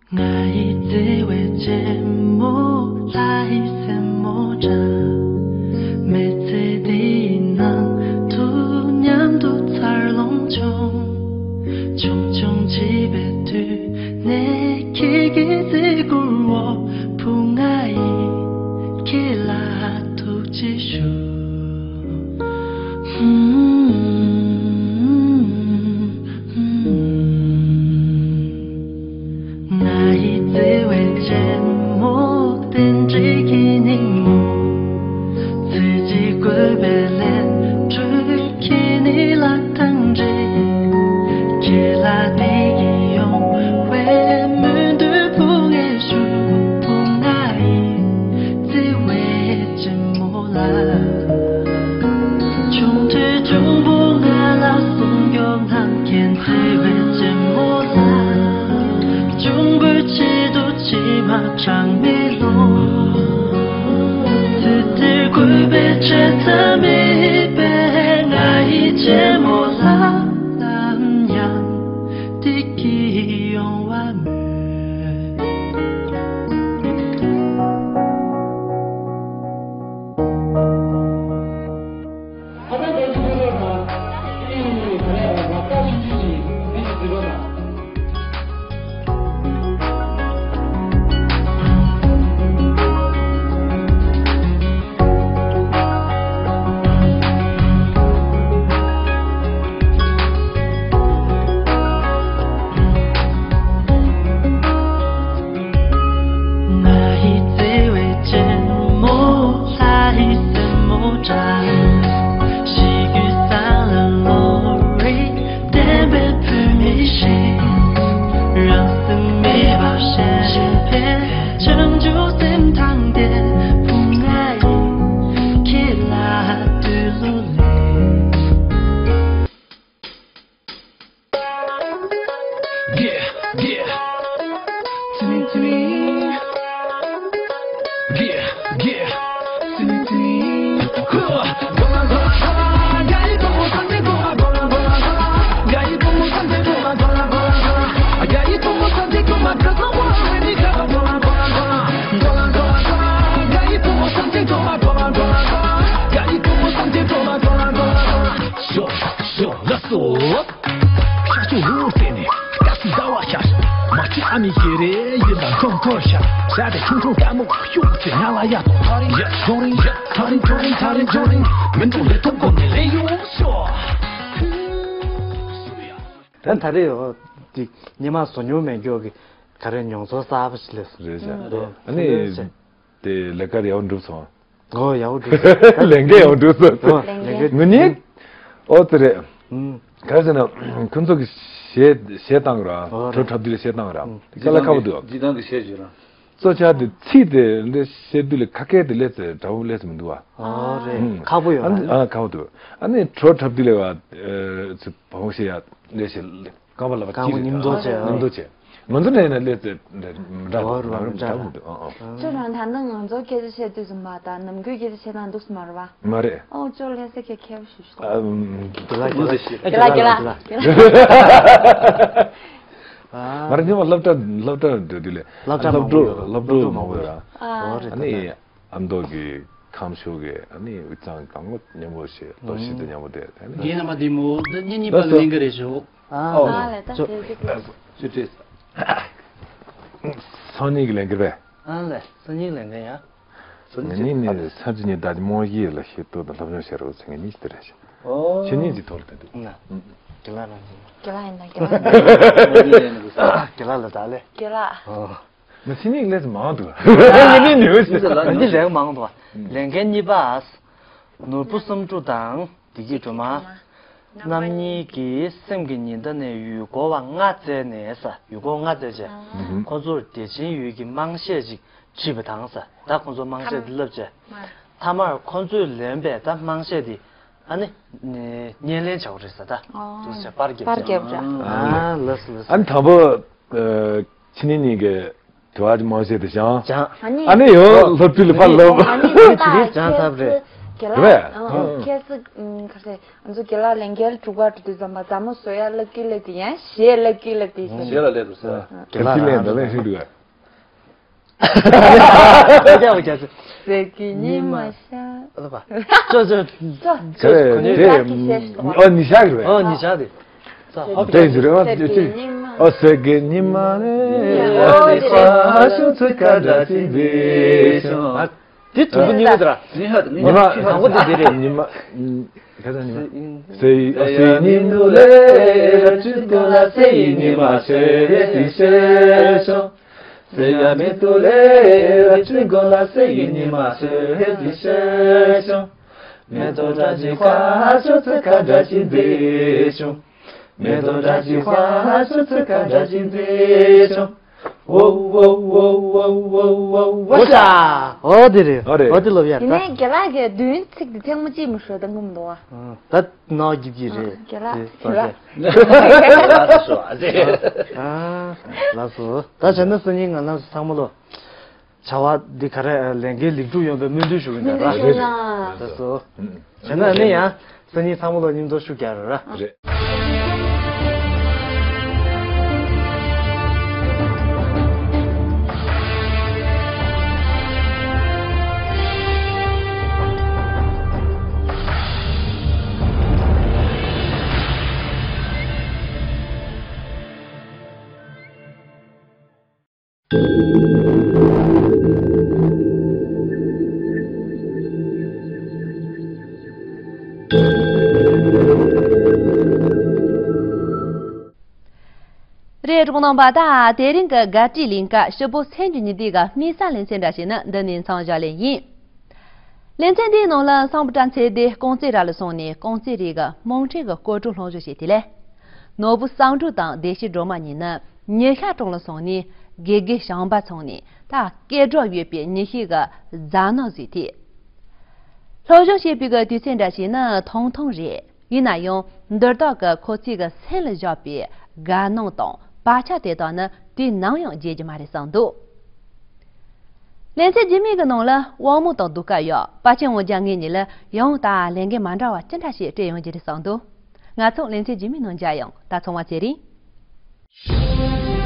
ང་ཡི་བརྩེ་བའི་གཅེན་མོ་ལྷ་ཡི་སེན་མོ་འདྲ། མི་ཚེ་འདིའི་ནང་དུ་མཉམ་དུ་འཚར་ལོངས་བྱུང་། ཆུང་ཆུང་བྱིས་པའི་དུས་ནས་ཁྱེད་ཀྱི་བརྩི་བཀུར་འོག་བུ་ང་ཡིས་ཁྱེད་ལ་ཐུགས་རྗེ་ཞུ། ང་ཡི་བརྩེ་བའི་གཅེན་མོ་རྟེན་འབྲེལ་གྱི་སྙིང་པོ། ཚེ་གཅིག་དགོས་པའི་ལས་འཕྲོས་ཁྱེད་ནི་ལག་གདང་སྦྲེལ། ཁྱེད་ལ་བདེ་སྐྱིད་ཡོང་བའི་སྨོན་འདུན་ཕུལ་ངེས་ཞུ། བུ་ང་ཡི་བརྩེ་བའི་གཅེན་མོ་ལགས། ཆུང་དུས་གཅུང་པོ་ང་ལ་གསུང་མགྱོགས་གནང་མཁན་བརྩེ་བའི་གཅེན་མོ་ལགས། གཅུང་པོའི་ཆེད་དུ་ཕྱི་མ་གྲངས་མེད་སློང་། དུས་དེར་གུས་པས་ཆེ་ཚ་མེད་པས་ང་ཡི་གཅེན་མོ་ལགས། ནམ་ཡང་བདེ་སྐྱིད་ཡོང་བ་སྨོན། ང་ཡི་བརྩེ་བའི་གཅེན་མོ་ལྷ་ཡི་སེན་མོ་འདྲ། གཞིས་རྒྱུད་ས་ལ་བློ་རིག་ལྡན་པའི་བུད་མེད་ཞིག་རང་སེམས་མེད་པར་ཞེན་པའི་བྱང་ཆུབ་སེམས་དང་ལྡན། བུ་ང་ཡིས་ཁྱེད་ལ་བསྟོད་གླུ་ལེན། Yeah, yeah. To me, to me. Yeah, yeah. To me, to me. Sure, sure, let's go. ཤར་ཕྱོགས་རི་བོར་བལྟས་ནས་སྐབས་སུ་ཟླ་བ་ཤར། མ་ཁྱི་ཨ་མའི་ཞལ་རས་ཡིན་ན་མཐོང་ཐོར་ཤར། ཤར་དེ་ཁྱུང་ཁྱུང་དཀར་མོ་ཤུགས་ཆེ་ང་ལ་ཡ་ཐོ་ཐ་རིང་ཡ་ཐོ་རིང་ཡ་ཐ་རིང་ཐོ་རིང་ཐ་རིང་ཐོ་རིང་མི་འདུག་ལས་ཐོབ་གོ་ནས་ལས་ཡོང་ཤོག་ད་ད་རེས་འོ་དེ་ཉི་མ་བཟོ་མྱོང་མེད་མགྱོགས་ཀྱི་ག་རེ་མྱོང་ཚོར་གསར་པ་ཞིག་སླེབས་སོང་། རེད་ཤག་ཨ་ནི། དེ་ལས་ཀ་ཡག་པོ་འགྲུབ་སོང་། ཨོ་ཡག་པོ་འགྲུབ་སོང་། ལས་འགན་ཡག་པོ་འགྲུབ་སོང་། ཨོ་ལས་འགན། ངུ་ནི། ཨོ་དེ་རེད། ཨུམ། ག་རེ་ཟེར་ན་ཁོང་ཚོ་གི་གཞས་གཞས་བཏང་ར། ཨོ་རེད། བྲོ་འཁྲབ་དུས་ལ་གཞས་བཏང་ར། ཨུམ། དེ་ག་ལ་ཁག་པོ་འདུག་སྤྱིར་བཏང་གི་གཞས་བརྗོད་ར། གཙོ་ཆེ་དེ་ཚིག་དེ་འདི་བཤད་དུས་ལ་ཁ་སྐད་དེ་ལས་ཙེ་འདྲ་པོ་ལས་ཙེ་མི་འདུག་བ། ཨོ་རེད། ཨུམ། ཁག་པོ་ཡོད་ཨ་ནི་ར། ཨ་ཁག་པོ་འདུག་ཨ་ནི་བྲོ་འཁྲབ་དུས་ལ་བ་ཚུ་བ་ཧོ་ཤེ་ཡ་ལས་ཤེ་རྐང་པ་ལ་བ་རྐང་པ་གཅིག་རེད། མཉམ་དུ་བྱས་ཨ། མཉམ་དུ་བྱས། ང་ཚོ་ནས་ནས་སླེབས་ཚེ་འདྲ་འདྲ་འོ་རུ་འདྲ་འདྲ་འདྲ་འདུག་ཨ་ཨ། ཅོ་རང་ད་ནང་ང་ཚོ་སྐད་ཆ་བཤད་དུས་སུ་མ་ད་ནམ་རྒྱུན་སྐད་ཆ་བཤད་སྟངས་འདུག་སུ་མ་རེད་བ། མ་རེད། ཨོ་ཅོ་ལྷ་ས་ཁྱེད་མཁས་པོ་ཞུ་ཞུ། ཨ། དེ་ལ་དེ་ལ་དེ་ལ་དེ་ལ། ཨ། ང་རང་ཉི་མ་སློབ་གྲྭ་སློབ་གྲྭ་འགྲོ་དུས་ལས་སློབ་གྲྭ་སློབ་མང་པོ་ཕྲུག་ཡོད་ར། སློབ་ཕྲུག་མང་པོ་ཡོད་ར། ཨོ་རེད། ཨ་ནི། ཨ་མདོ་གི་ཁམས་ཕྱོགས་ཀྱི་ཨ་ནི་དབུས་གཙང་གང་གོ་མཉམ་པོ་ཞེས་རྡོ་ཞིག་ཏུ་མཉམ་པོ་དེ་ཨ་ནི། རྒན་རྣམ་པ་འདི་མོ་འདི་གཉེན་ཉེ་པ་ལ་ལེན་གི་རེད་ཞུ། ཨ་ཨོ། ཨ་ལས་ད་ཅོ་དེ་གི་དེ། ཅོ་ཅེས། སང་ཉིན་གི་ལེན་གི་རེད། ཨ་ལས་སང་ཉིན་ལེན་གི་ཡ། སང་ཉིན་ངེད་གཉིས་ནི་ས་བཅུ་ཉི་ཟླ་རྨོ་ཡིས་ལ་ཤེས་ཏོ་དང་སློབ་སྦྱོང་བྱེད་རོགས་ཚེ་ངེད་གཉིས་དེ་རེད་ཞུ། ཨོ། ཆོས་ཉིད་ཀྱི་ཐོག་ལ་ད་དུ། ན། དགེ་ལགས་རང་བཞིན། དགེ་ལགས་ཡིན་ན་དགེ་ལགས་ཡིན་ན། དགེ་ལགས་ལ་ད་ལེ། དགེ་ལགས། ཨོ། ང་སེམས་ཉིད་ལས་མང་འདུག་ངས་ནི་ནུས་ཟེར། ང་འདི་ལས་མང་འདུག་ལས་འགན་གཉིས་པ། ནོར་བུ་བསམ་འགྲུབ་དང་བདེ་སྐྱིད་སྒྲོལ་མ། རྣམ་གཉིས་ཀྱིས་སེམས་ཀྱི་ཉི་ཟླ་ནས་ཡུལ་སྐོར་བ་ལྔ་བཙལ་ནས་ས། ཡུལ་སྐོར་ལྔ་བཙལ་བྱས། ཨ། ཁོང་ཚོར་བདེ་ཆེན་ཡུལ་གྱི་དམངས་གཞས་ཅིག་བྲིས་པ་དང་ས། ད་ཁོང་ཚོ་དམངས་གཞས་འདི་བསླབ་བྱས། མཐའ་མར་ཁོང་ཚོས་ལེན་པའི་ད་དམངས་གཞས་འདི་ཨ་ནི་བརྙན་ལེན་བྱ་བ་རེད་ས། ད་ཨོ། དུ་བྱས་པར་བརྒྱབ་པར་བརྒྱབ་བྱས། བྱས། ཨ་ལགས་སོ་ལགས་སོ། ཨ་ནི་དང་པོ། ཨ། ཕྱི་ཉིན་གཉིས་ཀྱི་དྲི་བ་དམངས་གཞས་དེ་བྱང་། བྱང་། ཨ་ནི། ཨ་ནི་ཡོད། སློབ་ཕྲུག་ལ་ཕར་ལབ། ཨ་ནི་ད་དེ་རིང་བྱང་ཚར་བ་རེད། རེད་པས། ཨ། ཁྱེད་ཚོ་ག་རེ། ང་ཚོ་རྒན་ལགས་ལས་འགན་དྲུག་པ་འགྲོ་དུས་ཙམ་པ་མཛའ་མོ་བཟོ་ཡ་ལབ་ཀྱི་ལབ་དེ་ཡང་གཞས་ལབ་ཀྱི་ལབ་དེ་ཞིག་གཞས་ལ་སླེབས་འདུག་ས། རྒན་ལགས་ལ་ལས་འགན་དྲུག་པ། རྒྱག་རྒྱག་ཟེར། ཟེར་གི་ཉི་མ་ཤར། ཨ་ལ་བ། ཅོ་ཅོ། ཅོ། ཅོ་གོ་ནས། དེ་ཨོ་ཉི་ཤར་གི་རེད། ཨོ་ཉི་ཤར་དེ། ས་ཧོབ་དེ་ཟེར་རེད་བ། ཨོ་ཟེར་གི་ཉི་མ་རེད། ཨོ་དེ་རེད། ཨ་དེ་དུམ་བུ་གཉིས་པ་དེ་ར། ཉི་མ་དང་པོ་དེ་དེ་རེད། ཉི་མ། ག་ས་ཉི་མ། ཟེར་ཟེར་ཉི་མ་ལས་ར་ཅུ་དོ་ལ་ཟེར་ཉི་མ་ཤར་ཟེར་ཤར་ཤོང་། ཟེར་ཡ་མེ་ཏོག་ལས་ར་ཅུ་གོ་ལ་ཟེར་ཉི་མ་ཤར་ཟེར་ཤར་ཤོང་། མེ་ཏོག་བཀྲ་ཤིས་ཁ་ཤོ་ཚེ་ཁ་བཀྲ་ཤིས་མཛེས་ཤོང་། མེ་ཏོག་བཀྲ་ཤིས་ཁ་ཤོ་ཚེ་ཁ་བཀྲ་ཤིས་མཛེས་ཤོང་། ཝོ་ཝོ་ཝོ་ཝོ་ཝོ་ཝོ་ཝོ་ཤ། ཨོ་དེ་རེད། ཨོ་རེད། ཨོ་དེ་ལོབ་ཡ་དེ་ད། ནས་རྒན་ལགས་ཀྱི་མདུན་ཚིག་དེ་ཐེངས་མ་གཅིག་མི་ཧྲོ་དང་གུམ་འདུག་ཨ། ད་ནོ་གིབ་གི་རེད། རྒན་ལགས། དེ་རྒན་ལགས། ལགས་སོ་ཨ་ཟེ། ཨ། ལགས་སོ། ད་བྱས་ན་སང་ཉིན་ང་རང་ཚོ་ཚང་མ་ལོ། བྱ་བ་འདི་ག་རེ་ལས་འགན་ལེགས་གྲུབ་ཡོང་བའི་སྨོན་འདུན་ཞུ་གི་ཡིན་ད་ར། སྨོན་འདུན་ཞུ་ན། ལགས་སོ། བྱས་ན་ནི་ཡང་སང་ཉིན་ཚང་མ་ལོ་མཉམ་དུ་ཤུགས་རྒྱག་ར་ར། རེད། རེད། གྲོགས་རྣམ་པ། ད་དེ་རིང་གི་དགའ་སྤྲོའི་གླིང་ག་ཞིབ་པོ་སེམས་ཀྱི་ཉི་ཟླའི་ག་དམིགས་བསལ་ལེ་ཚན་འདྲ་ཞིག་ནི་འདི་ནས་མཚམས་བཞག་ལེ་ཡིན། ལེ་ཚན་འདིའི་ནང་ལ་སང་ཕོད་དྲ་ཚེ་འདི་རྐང་རྩེད་ར་ལ་སོང་ནས་རྐང་རྩེད་རིགས་ཀྱི་དམངས་ཁྲོད་ཀྱི་སྐོར་བྲོ་སློབ་སྦྱོང་བྱས་ཏེ་ལས། ནོར་བུ་བསམ་གྲུབ་དང་བདེ་སྐྱིད་སྒྲོལ་མ་གཉིས་ནི་ཉི་ཤར་གྲོང་ལ་སོང་ནས་དགེ་རྒན་བྱམས་པ་ཚང་ནས་ད་སྐད་སྒྲོག་ཡོད་པའི་ཉི་ཤུའི་གི་རྫ་ནག་བཟོས་ཏེ། སློབ་སྦྱོང་བྱེད་པའི་གི་དུས་ཚོད་འདྲ་ཞིག་ནི་ཐུང་ཐུང་རེད། ཡིན་ན་ཡང་འདིར་བདག་གི་ཁོ་ཚོའི་གི་སེམས་ལ་བཞག་པའི་དགའ་སྣང་དང་བག་ཆགས་དེ་དག་ནི་དུས་ནམ་ཡང་བརྗེད་རྒྱུ་མ་རེད་བསམ་འདུག་ལེ་ཚན་རྗེས་མའི་གི་ནང་ལ་དབང་མོ་དང་ཟློས་གར་ཡོད་པ་ཆེན་དབང་རྒྱལ་ངེད་གཉིས་ལ་ཡང་ད་ལས་འགན་མ་འདྲ་བ་ཅི་འདྲ་ཞིག་སྤྲད་ཡོང་རྒྱུ་རེད་བསམ་འདུག་ང་ཚོ་ལེ་ཚན་རྗེས་མའི་ནང་མཇལ་ཡོང་། ད་ཚང་མ་ཚེ་རིང་།